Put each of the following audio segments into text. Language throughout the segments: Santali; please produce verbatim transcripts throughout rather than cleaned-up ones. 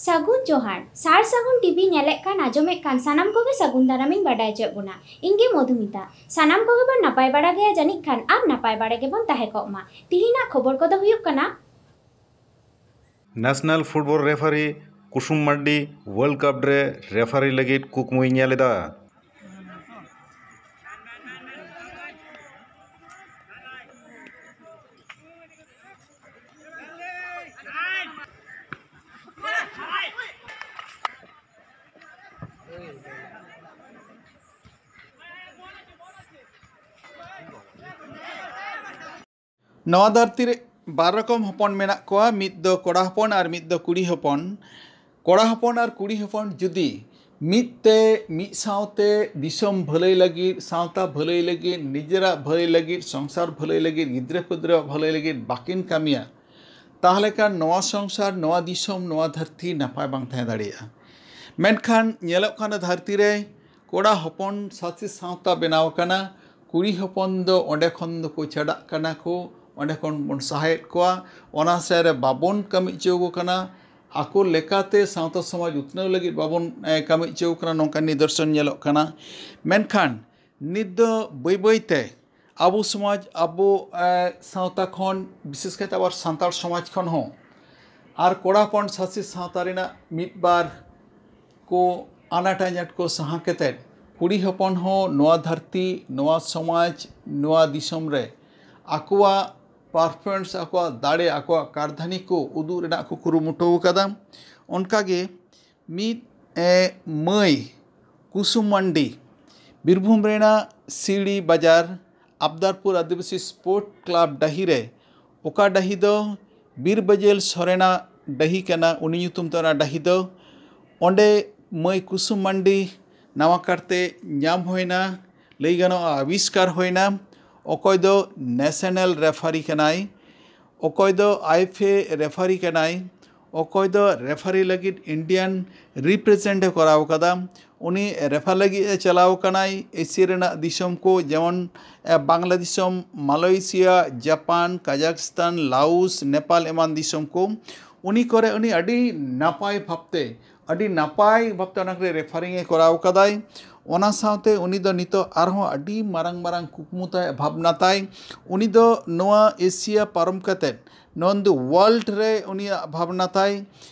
ᱥᱟᱹᱜᱩᱱ ᱡᱚᱦᱟᱨ᱾ ᱥᱟᱨ ᱥᱟᱹᱜᱩᱱ ᱴᱤᱵᱷᱤ ᱧᱮᱞᱮᱫ ᱠᱟᱱ, ᱟᱸᱡᱚᱢᱮᱫ ᱠᱟᱱ ᱥᱟᱱᱟᱢ ᱠᱚᱜᱮ ᱥᱟᱹᱜᱩᱱ ᱫᱟᱨᱟᱢᱤᱧ ᱵᱟᱰᱟᱭ ᱦᱚᱪᱚᱭᱮᱫ ᱵᱚᱱᱟ᱾ ᱤᱧ ᱜᱮ ᱢᱚᱫᱷᱩᱢᱤᱛᱟ᱾ ᱥᱟᱱᱟᱢ ᱠᱚᱜᱮ ᱵᱚᱱ ᱱᱟᱯᱟᱭ ᱵᱟᱲᱟ ᱜᱮᱭᱟ ᱡᱟᱹᱱᱤᱡ ᱠᱷᱟᱱ, ᱟᱨ ᱱᱟᱯᱟᱭ ᱵᱟᱲᱟ ᱜᱮᱵᱚᱱ ᱛᱟᱦᱮᱸ ᱠᱚᱜ ᱢᱟ᱾ ᱛᱤᱦᱤᱧᱟᱜ ᱠᱷᱚᱵᱚᱨ ᱠᱚᱫᱚ ᱦᱩᱭᱩᱜ ᱠᱟᱱᱟ, ᱱᱮᱥᱱᱟᱞ ᱯᱷᱩᱴᱵᱚᱞ ᱨᱮᱯᱷᱟᱨᱤ ᱠᱩᱥᱩᱢ ᱢᱟᱨᱰᱤ ᱣᱟᱨᱞᱰ ᱠᱟᱯ ᱨᱮ ᱨᱮᱯᱷᱟᱨᱤ ᱞᱟᱹᱜᱤᱫ ᱠᱩᱠᱢᱩᱭ ᱧᱮᱞ ᱮᱫᱟ᱾ ᱱᱚᱣᱟ ᱫᱷᱟᱹᱨᱛᱤ ᱨᱮ ᱵᱟᱨ ᱨᱚᱠᱚᱢ ᱦᱚᱯᱚᱱ ᱢᱮᱱᱟᱜ ᱠᱚᱣᱟ, ᱢᱤᱫ ᱫᱚ ᱠᱚᱲᱟ ᱦᱚᱯᱚᱱ ᱟᱨ ᱢᱤᱫ ᱫᱚ ᱠᱩᱲᱤ ᱦᱚᱯᱚᱱ᱾ ᱠᱚᱲᱟ ᱦᱚᱯᱚᱱ ᱟᱨ ᱠᱩᱲᱤ ᱦᱚᱯᱚᱱ ᱡᱩᱫᱤ ᱢᱤᱫ ᱛᱮ, ᱢᱤᱫ ᱥᱟᱶᱛᱮ ᱫᱤᱥᱚᱢ ᱵᱷᱟᱹᱞᱟᱹᱭ ᱞᱟᱹᱜᱤᱫ, ᱥᱟᱶᱛᱟ ᱵᱷᱟᱹᱞᱟᱹᱭ ᱞᱟᱹᱜᱤᱫ, ᱱᱤᱡᱮᱨᱟᱜ ᱵᱷᱟᱹᱞᱟᱹᱭ ᱞᱟᱹᱜᱤᱫ, ᱥᱚᱝᱥᱟᱨ ᱵᱷᱟᱹᱞᱟᱹᱭ ᱞᱟᱹᱜᱤᱫ, ᱜᱤᱫᱽᱨᱟᱹ ᱯᱤᱫᱽᱨᱟᱹᱣᱟᱜ ᱵᱷᱟᱹᱞᱟᱹᱭ ᱞᱟᱹᱜᱤᱫ ᱵᱟᱹᱠᱤᱱ ᱠᱟᱹᱢᱤᱭᱟ, ᱛᱟᱦᱚᱞᱮ ᱠᱷᱟᱱ ᱱᱚᱣᱟ ᱥᱚᱝᱥᱟᱨ, ᱱᱚᱣᱟ ᱫᱤᱥᱚᱢ, ᱱᱚᱣᱟ ᱫᱷᱟᱹᱨᱛᱤ ᱱᱟᱯᱟᱭ ᱵᱟᱝ ᱛᱟᱦᱮᱸ ᱫᱟᱲᱮᱭᱟᱜᱼᱟ᱾ ᱢᱮᱱᱠᱷᱟᱱ ᱧᱮᱞᱚᱜ ᱠᱟᱱᱟ, ᱫᱷᱟᱹᱨᱛᱤ ᱨᱮ ᱠᱚᱲᱟ ᱦᱚᱯᱚᱱ ᱥᱟᱥᱮ ᱥᱟᱶᱛᱟ ᱵᱮᱱᱟᱣ ᱟᱠᱟᱱᱟ, ᱠᱩᱲᱤ ᱦᱚᱯᱚᱱ ᱫᱚ ᱚᱸᱰᱮ ᱠᱷᱚᱱ ᱫᱚᱠᱚ ᱪᱷᱟᱰᱟᱜ ᱠᱟᱱᱟ ᱠᱚ, ᱚᱸᱰᱮ ᱠᱷᱚᱱ ᱵᱚᱱ ᱥᱟᱦᱟᱭᱮᱫ ᱠᱚᱣᱟ, ᱚᱱᱟ ᱥᱮᱫ ᱨᱮ ᱵᱟᱵᱚᱱ ᱠᱟᱹᱢᱤ ᱦᱚᱪᱚ ᱟᱠᱚ ᱠᱟᱱᱟ, ᱟᱠᱚ ᱞᱮᱠᱟᱛᱮ ᱥᱟᱶᱛᱟ ᱥᱚᱢᱟᱡᱽ ᱩᱛᱱᱟᱹᱣ ᱞᱟᱹᱜᱤᱫ ᱵᱟᱵᱚᱱ, ᱮ, ᱠᱟᱹᱢᱤ ᱦᱚᱪᱚ ᱟᱠᱚ ᱠᱟᱱᱟ, ᱱᱚᱝᱠᱟᱱ ᱱᱤᱫᱚᱨᱥᱚᱱ ᱧᱮᱞᱚᱜ ᱠᱟᱱᱟ᱾ ᱢᱮᱱᱠᱷᱟᱱ ᱱᱤᱛ ᱫᱚ ᱵᱟᱹᱭ ᱵᱟᱹᱭ ᱛᱮ ᱟᱵᱚ ᱥᱚᱢᱟᱡᱽ, ᱟᱵᱚ, ᱮ, ᱥᱟᱶᱛᱟ ᱠᱷᱚᱱ, ᱵᱤᱥᱮᱥ ᱠᱟᱭᱛᱮ ᱟᱵᱚ ᱥᱟᱱᱛᱟᱲ ᱥᱚᱢᱟᱡᱽ ᱠᱷᱚᱱ ᱦᱚᱸ ᱟᱨ ᱠᱚᱲᱟ ᱦᱚᱯᱚᱱ ᱥᱟᱥᱮ ᱥᱟᱶᱛᱟ ᱨᱮᱱᱟᱜ ᱢᱤᱫ ᱵᱟᱨ ᱠᱚ ᱟᱱᱟᱴ ᱟᱱᱟᱴ ᱠᱚ ᱥᱟᱦᱟ ᱠᱟᱛᱮᱫ, ᱠᱩᱲᱤ ᱦᱚᱯᱚᱱ ᱦᱚᱸ ᱱᱚᱣᱟ ᱫᱷᱟᱹᱨᱛᱤ, ᱱᱚᱣᱟ ᱥᱚᱢᱟᱡᱽ, ᱱᱚᱣᱟ ᱫᱤᱥᱚᱢ ᱨᱮ ᱟᱠᱚᱣᱟᱜ ᱯᱟᱨᱯᱷᱚᱨᱢᱮᱱᱥ, ᱟᱠᱚᱣᱟᱜ ᱫᱟᱲᱮ, ᱟᱠᱚᱣᱟᱜ ᱠᱟᱨᱫᱷᱟᱹᱱᱤ ᱠᱚ ᱩᱫᱩᱜ ᱨᱮᱱᱟᱜ ᱠᱚ ᱠᱩᱨᱩᱢᱩᱴᱩ ᱟᱠᱟᱫᱟ᱾ ᱚᱱᱠᱟᱜᱮ ᱢᱤᱫ, ᱮ, ᱢᱟᱹᱭ ᱠᱩᱥᱩᱢ ᱢᱟᱱᱰᱤ ᱵᱤᱨᱵᱷᱩᱢ ᱨᱮᱱᱟᱜ ᱥᱤᱣᱲᱤ ᱵᱟᱡᱟᱨ ᱟᱵᱫᱟᱨᱯᱩᱨ ᱟᱹᱫᱤᱵᱟᱹᱥᱤ ᱥᱯᱳᱨᱴ ᱠᱞᱟᱵᱽ ᱰᱟᱹᱦᱤ ᱨᱮ, ᱚᱠᱟ ᱰᱟᱹᱦᱤ ᱫᱚ ᱵᱤᱨ ᱵᱟᱹᱡᱮᱞ ᱥᱚᱨᱮᱱᱟᱜ ᱰᱟᱹᱦᱤ ᱠᱟᱱᱟ, ᱩᱱᱤ ᱧᱩᱛᱩᱢ ᱛᱮ ᱚᱱᱟ ᱰᱟᱹᱦᱤ ᱫᱚ, ᱚᱸᱰᱮ ᱢᱟᱹᱭ ᱠᱩᱥᱩᱢ ᱢᱟᱱᱰᱤ ᱱᱟᱣᱟ ᱠᱟᱨᱛᱮ ᱧᱟᱢ ᱦᱩᱭᱱᱟ, ᱞᱟᱹᱭ ᱜᱟᱱᱚᱜᱼᱟ ᱟᱵᱤᱥᱠᱟᱨ ᱦᱩᱭᱱᱟ᱾ ᱚᱠᱚᱭ ᱫᱚ ᱱᱮᱥᱱᱟᱞ ᱨᱮᱯᱷᱟᱨᱤ ᱠᱟᱱᱟᱭ, ᱚᱠᱚᱭ ᱫᱚ ᱟᱭᱮᱯᱷᱮ ᱨᱮᱯᱷᱟᱨᱤ ᱠᱟᱱᱟᱭ, ᱚᱠᱚᱭ ᱫᱚ ᱨᱮᱯᱷᱟᱨᱤ ᱞᱟᱹᱜᱤᱫ ᱤᱱᱰᱤᱭᱟᱱ ᱨᱤᱯᱨᱮᱡᱮᱱᱴ ᱮ ᱠᱚᱨᱟᱣ ᱠᱟᱫᱟ, ᱩᱱᱤ ᱨᱮᱯᱷᱟᱨ ᱞᱟᱹᱜᱤᱫ ᱮ ᱪᱟᱞᱟᱣ ᱠᱟᱱᱟᱭ ᱮᱥᱤᱭᱟ ᱨᱮᱱᱟᱜ ᱫᱤᱥᱚᱢ ᱠᱚ, ᱡᱮᱢᱚᱱ, ᱮ, ᱵᱟᱝᱞᱟ ᱫᱤᱥᱚᱢ, Malaysia, Japan, Kazakhstan, Laos, Nepal ᱮᱢᱟᱱ ᱫᱤᱥᱚᱢ ᱠᱚ᱾ ᱩᱱᱤ ᱠᱚᱨᱮ ᱩᱱᱤ ᱟᱹᱰᱤ ᱱᱟᱯᱟᱭ ᱵᱷᱟᱵᱽᱛᱮ, ᱟᱹᱰᱤ ᱱᱟᱯᱟᱭ ᱵᱷᱟᱵᱽᱛᱮ ᱚᱱᱟ ᱠᱚᱨᱮ ᱨᱮᱯᱷᱟᱨᱤᱝ ᱮ ᱠᱚᱨᱟᱣ ᱠᱟᱫᱟᱭ᱾ ᱚᱱᱟ ᱥᱟᱶᱛᱮ ᱩᱱᱤ ᱫᱚ ᱱᱤᱛᱚᱜ ᱟᱨᱦᱚᱸ ᱟᱹᱰᱤ ᱢᱟᱨᱟᱝ ᱢᱟᱨᱟᱝ ᱠᱩᱠᱢᱩ ᱛᱟᱭ, ᱵᱷᱟᱵᱽᱱᱟ ᱛᱟᱭ᱾ ᱩᱱᱤ ᱫᱚ ᱱᱚᱣᱟ ᱮᱥᱤᱭᱟ ᱯᱟᱨᱚᱢ ᱠᱟᱛᱮᱫ ᱱᱚᱣᱟ ᱫᱚ ᱣᱟᱨᱞᱰ ᱨᱮ ᱩᱱᱤᱭᱟᱜ ᱵᱷᱟᱵᱽᱱᱟ ᱛᱟᱭ᱾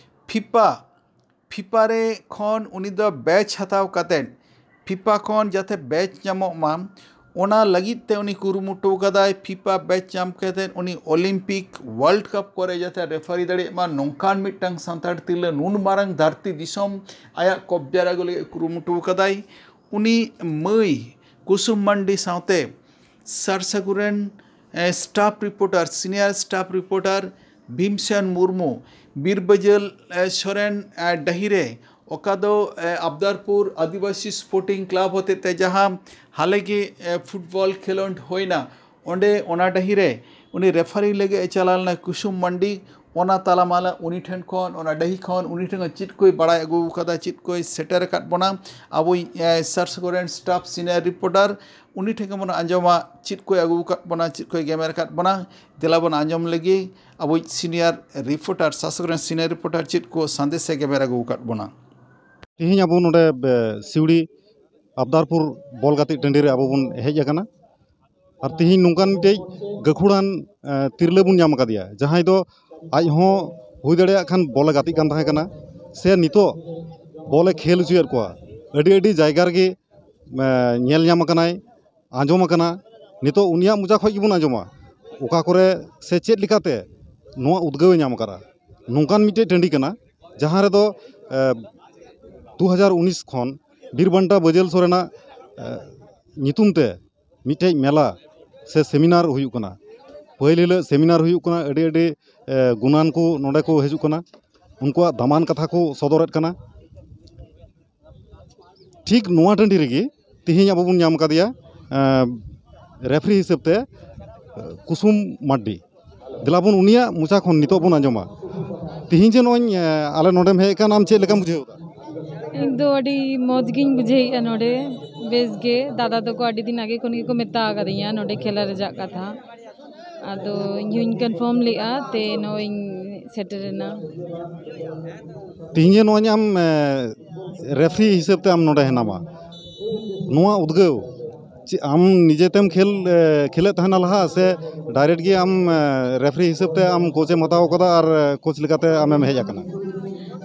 ᱯᱷᱤᱯᱟ, ᱯᱷᱤᱯᱟ ᱨᱮ ᱠᱷᱚᱱ ᱩᱱᱤ ᱫᱚ ᱵᱮᱪ ᱦᱟᱛᱟᱣ ᱠᱟᱛᱮᱫ ᱯᱷᱤᱯᱟ ᱠᱷᱚᱱ ᱡᱟᱛᱮ ᱵᱮᱪ ᱧᱟᱢᱚᱜ ᱢᱟ, ᱚᱱᱟ ᱞᱟᱹᱜᱤᱫ ᱛᱮ ᱩᱱᱤ ᱠᱩᱨᱩᱢᱩᱴᱩ ᱠᱟᱫᱟᱭ᱾ ᱯᱷᱤᱯᱟ ᱵᱮᱪ ᱧᱟᱢ ᱠᱟᱛᱮᱫ ᱩᱱᱤ ᱚᱞᱤᱢᱯᱤᱠ ᱣᱟᱨᱞᱰ ᱠᱟᱯ ᱠᱚᱨᱮ ᱡᱟᱛᱮ ᱨᱮᱯᱷᱟᱨᱤ ᱫᱟᱲᱮᱭᱟᱜ ᱢᱟ, ᱱᱚᱝᱠᱟᱱ ᱢᱤᱫᱴᱟᱝ ᱥᱟᱱᱛᱟᱲ ᱛᱤᱨᱞᱟᱹ ᱱᱩᱱ ᱢᱟᱨᱟᱝ ᱫᱷᱟᱹᱨᱛᱤ ᱫᱤᱥᱚᱢ ᱟᱭᱟᱜ ᱠᱚᱵᱽᱡᱟ ᱨᱮ ᱟᱹᱜᱩ ᱞᱟᱹᱜᱤᱫ ᱠᱩᱨᱩᱢᱩᱴᱩ ᱠᱟᱫᱟᱭ᱾ ᱩᱱᱤ ᱢᱟᱹᱭ ᱠᱩᱥᱩᱢ ᱢᱟᱱᱰᱤ ᱥᱟᱶᱛᱮ ᱥᱟᱨ ᱥᱟᱹᱜᱩᱱ ᱨᱮᱱ, ᱮ, staff reporter, senior staff reporter Bhimsen Murmu, ᱵᱤᱨᱵᱟᱹᱡᱟᱹᱞ, ᱮ, ᱥᱚᱨᱮᱱ, ᱮ, ᱰᱟᱹᱦᱤᱨᱮ, ᱚᱠᱟ ᱫᱚ, ᱮ, ᱟᱵᱫᱟᱨᱯᱩᱨ ᱟᱹᱫᱤᱵᱟᱹᱥᱤ ᱥᱯᱳᱨᱴᱤᱝ ᱠᱞᱟᱵᱽ ᱦᱚᱛᱮᱛᱮ ᱡᱟᱦᱟᱸ ᱦᱟᱞᱮ ᱜᱮ, ᱮ, ᱯᱷᱩᱴᱵᱚᱞ ᱠᱷᱮᱞᱳᱸᱰ ᱦᱩᱭᱱᱟ, ᱚᱸᱰᱮ ᱚᱱᱟ ᱰᱟᱹᱦᱤᱨᱮ ᱩᱱᱤ ᱨᱮᱯᱷᱟᱨᱤ ᱞᱟᱹᱜᱤᱫ ᱮ ᱪᱟᱞᱟᱣ ᱞᱮᱱᱟ ᱠᱩᱥᱩᱢ ᱢᱟᱱᱰᱤ᱾ ᱚᱱᱟ ᱛᱟᱞᱟᱢᱟᱞᱟ ᱩᱱᱤ ᱴᱷᱮᱱ ᱠᱷᱚᱱ, ᱚᱱᱟ ᱰᱟᱹᱦᱤ ᱠᱷᱚᱱ ᱩᱱᱤ ᱴᱷᱮᱱ ᱠᱷᱚᱱ ᱪᱮᱫ ᱠᱚᱭ ᱵᱟᱲᱟᱭ ᱟᱹᱜᱩ ᱟᱠᱟᱫᱟ, ᱪᱮᱫ ᱠᱚᱭ ᱥᱮᱴᱮᱨ ᱟᱠᱟᱫ ᱵᱚᱱᱟ, ᱟᱵᱚᱭᱤᱡ, ᱮ, ᱥᱟᱨ ᱥᱟᱹᱜᱩᱱ ᱨᱮᱱ ᱥᱴᱟᱯ ᱥᱤᱱᱤᱭᱟᱨ ᱨᱤᱯᱳᱨᱴᱟᱨ, ᱩᱱᱤ ᱴᱷᱮᱱ ᱜᱮᱵᱚᱱ ᱟᱸᱡᱚᱢᱟ ᱪᱮᱫ ᱠᱚᱭ ᱟᱹᱜᱩ ᱟᱠᱟᱫ ᱵᱚᱱᱟ, ᱪᱮᱫ ᱠᱚᱭ ᱜᱮᱢᱮᱨ ᱟᱠᱟᱫ ᱵᱚᱱᱟ᱾ ᱫᱮᱞᱟ ᱵᱚᱱ ᱟᱸᱡᱚᱢ ᱞᱮᱜᱮ ᱟᱵᱚᱭᱤᱡ ᱥᱤᱱᱤᱭᱟᱨ ᱨᱤᱯᱳᱨᱴᱟᱨ, ᱥᱟᱨ ᱥᱟᱹᱜᱩᱱ ᱨᱮᱱ ᱥᱤᱱᱤᱭᱟᱨ ᱨᱤᱯᱳᱨᱴᱟᱨ ᱪᱮᱫ ᱠᱚ ᱥᱟᱸᱫᱮᱥ ᱮ ᱜᱮᱢᱮᱨ ᱟᱹᱜᱩ ᱟᱠᱟᱫ ᱵᱚᱱᱟ᱾ ᱛᱮᱦᱮᱧ ᱟᱵᱚ ᱱᱚᱰᱮ, ᱵᱮ, ᱥᱤᱣᱲᱤ ᱟᱵᱫᱟᱨᱯᱩᱨ ᱵᱚᱞ ᱜᱟᱛᱮᱜ ᱴᱟᱺᱰᱤ ᱨᱮ ᱟᱵᱚ ᱵᱚᱱ ᱦᱮᱡ ᱟᱠᱟᱱᱟ᱾ ᱟᱨ ᱛᱮᱦᱮᱧ ᱱᱚᱝᱠᱟᱱ ᱢᱤᱫᱴᱮᱡ ᱜᱟᱹᱠᱷᱩᱲᱟᱱ, ᱮ, ᱛᱤᱨᱞᱟᱹ ᱵᱚᱱ ᱧᱟᱢ ᱟᱠᱟᱫᱮᱭᱟ, ᱡᱟᱦᱟᱸᱭ ᱫᱚ ᱟᱡ ᱦᱚᱸ ᱦᱩᱭ ᱫᱟᱲᱮᱭᱟᱜ ᱠᱷᱟᱱ ᱵᱚᱞᱮ ᱜᱟᱛᱮᱜ ᱠᱟᱱ ᱛᱟᱦᱮᱸ ᱠᱟᱱᱟ, ᱥᱮ ᱱᱤᱛᱚᱜ ᱵᱚᱞᱮ ᱠᱷᱮᱞ ᱦᱚᱪᱚᱭᱮᱫ ᱠᱚᱣᱟ᱾ ᱟᱹᱰᱤ ᱟᱹᱰᱤ ᱡᱟᱭᱜᱟ ᱨᱮᱜᱮ, ᱮ, ᱧᱮᱞ ᱧᱟᱢ ᱟᱠᱟᱱᱟᱭ, ᱟᱸᱡᱚᱢ ᱟᱠᱟᱱᱟ᱾ ᱱᱤᱛᱚᱜ ᱩᱱᱤᱭᱟᱜ ᱢᱚᱪᱟ ᱠᱷᱚᱱ ᱜᱮᱵᱚᱱ ᱟᱸᱡᱚᱢᱟ ᱚᱠᱟ ᱠᱚᱨᱮ ᱥᱮ ᱪᱮᱫ ᱞᱮᱠᱟᱛᱮ ᱱᱚᱣᱟ ᱩᱫᱽᱜᱟᱹᱣ ᱮ ᱧᱟᱢ ᱟᱠᱟᱫᱟ᱾ ᱱᱚᱝᱠᱟᱱ ᱢᱤᱫᱴᱮᱡ ᱴᱟᱺᱰᱤ ᱠᱟᱱᱟ, ᱡᱟᱦᱟᱸ ᱨᱮᱫᱚ, ᱮ, ᱫᱩ ᱦᱟᱡᱟᱨ ᱩᱱᱤᱥ ᱠᱷᱚᱱ ᱵᱤᱨ ᱵᱟᱱᱴᱟ ᱵᱟᱹᱡᱟᱹᱞ ᱥᱚᱨᱮᱱᱟᱜ, ᱮ, ᱧᱩᱛᱩᱢ ᱛᱮ ᱢᱤᱫᱴᱮᱡ ᱢᱮᱞᱟ ᱥᱮ ᱥᱮᱢᱤᱱᱟᱨ ᱦᱩᱭᱩᱜ ᱠᱟᱱᱟ᱾ ᱯᱟᱹᱦᱤᱞ ᱦᱤᱞᱳᱜ ᱥᱮᱢᱤᱱᱟᱨ ᱦᱩᱭᱩᱜ ᱠᱟᱱᱟ, ᱟᱹᱰᱤ ᱟᱹᱰᱤ, ᱮ, ᱜᱩᱱᱟᱱ ᱠᱚ ᱱᱚᱰᱮ ᱠᱚ ᱦᱤᱡᱩᱜ ᱠᱟᱱᱟ, ᱩᱱᱠᱩᱣᱟᱜ ᱫᱟᱢᱟᱱ ᱠᱟᱛᱷᱟ ᱠᱚ ᱥᱚᱫᱚᱨᱮᱫ ᱠᱟᱱᱟ᱾ ᱴᱷᱤᱠ ᱱᱚᱣᱟ ᱴᱟᱺᱰᱤ ᱨᱮᱜᱮ ᱛᱮᱦᱮᱧ ᱟᱵᱚ ᱵᱚᱱ ᱧᱟᱢ ᱟᱠᱟᱫᱮᱭᱟ, ᱮ, ᱨᱮᱯᱷᱟᱨᱤ ᱦᱤᱥᱟᱹᱵ ᱛᱮ, ᱮ, ᱠᱩᱥᱩᱢ ᱢᱟᱨᱰᱤ᱾ ᱫᱮᱞᱟ ᱵᱚᱱ ᱩᱱᱤᱭᱟᱜ ᱢᱚᱪᱟ ᱠᱷᱚᱱ ᱱᱤᱛᱚᱜ ᱵᱚᱱ ᱟᱸᱡᱚᱢᱟ᱾ ᱛᱮᱦᱮᱧ ᱡᱮ ᱱᱚᱜᱼᱚᱭ, ᱮ, ᱟᱞᱮ ᱱᱚᱰᱮᱢ ᱦᱮᱡ ᱟᱠᱟᱱ, ᱟᱢ ᱪᱮᱫ ᱞᱮᱠᱟᱢ ᱵᱩᱡᱷᱟᱹᱣ ᱮᱫᱟ? ᱤᱧ ᱫᱚ ᱟᱹᱰᱤ ᱢᱚᱡᱽ ᱜᱤᱧ ᱵᱩᱡᱷᱟᱹᱣᱮᱫᱼᱟ ᱱᱚᱰᱮ, ᱵᱮᱥ ᱜᱮ᱾ ᱫᱟᱫᱟ ᱛᱟᱠᱚ ᱟᱹᱰᱤ ᱫᱤᱱ ᱟᱜᱮ ᱠᱷᱚᱱ ᱜᱮᱠᱚ ᱢᱮᱛᱟ ᱟᱠᱟᱫᱤᱧᱟ ᱱᱚᱰᱮ ᱠᱷᱮᱞᱟ ᱨᱮᱭᱟᱜ ᱠᱟᱛᱷᱟ, ᱟᱫᱚ ᱤᱧ ᱦᱚᱸᱧ ᱠᱚᱱᱯᱷᱟᱨᱢ ᱞᱮᱫᱼᱟ ᱛᱮ ᱱᱚᱜᱼᱚᱭ ᱤᱧ ᱥᱮᱴᱮᱨᱮᱱᱟ᱾ ᱛᱤᱦᱤᱧ ᱡᱮ ᱱᱚᱜᱼᱚᱭ ᱟᱢ ᱨᱮᱯᱷᱟᱨᱤ ᱦᱤᱥᱟᱹᱵ ᱛᱮ ᱟᱢ ᱱᱚᱰᱮ ᱦᱮᱱᱟᱢᱟ, ᱱᱚᱣᱟ ᱩᱫᱽᱜᱟᱹᱣ ᱪᱮᱫ ᱟᱢ ᱱᱤᱡᱮᱛᱮᱢ ᱠᱷᱮᱞ ᱠᱷᱮᱞᱮᱫ ᱛᱟᱦᱮᱱᱟ ᱞᱟᱦᱟ, ᱥᱮ ᱰᱟᱭᱨᱮᱠᱴ ᱜᱮ ᱟᱢ ᱨᱮᱯᱷᱟᱨᱤ ᱦᱤᱥᱟᱹᱵ ᱛᱮ ᱟᱢ ᱠᱳᱪ ᱮᱢ ᱦᱟᱛᱟᱣ ᱠᱟᱫᱟ ᱟᱨ ᱠᱳᱪ ᱞᱮᱠᱟᱛᱮ ᱟᱢᱮᱢ ᱦᱮᱡ ᱟᱠᱟᱱᱟ?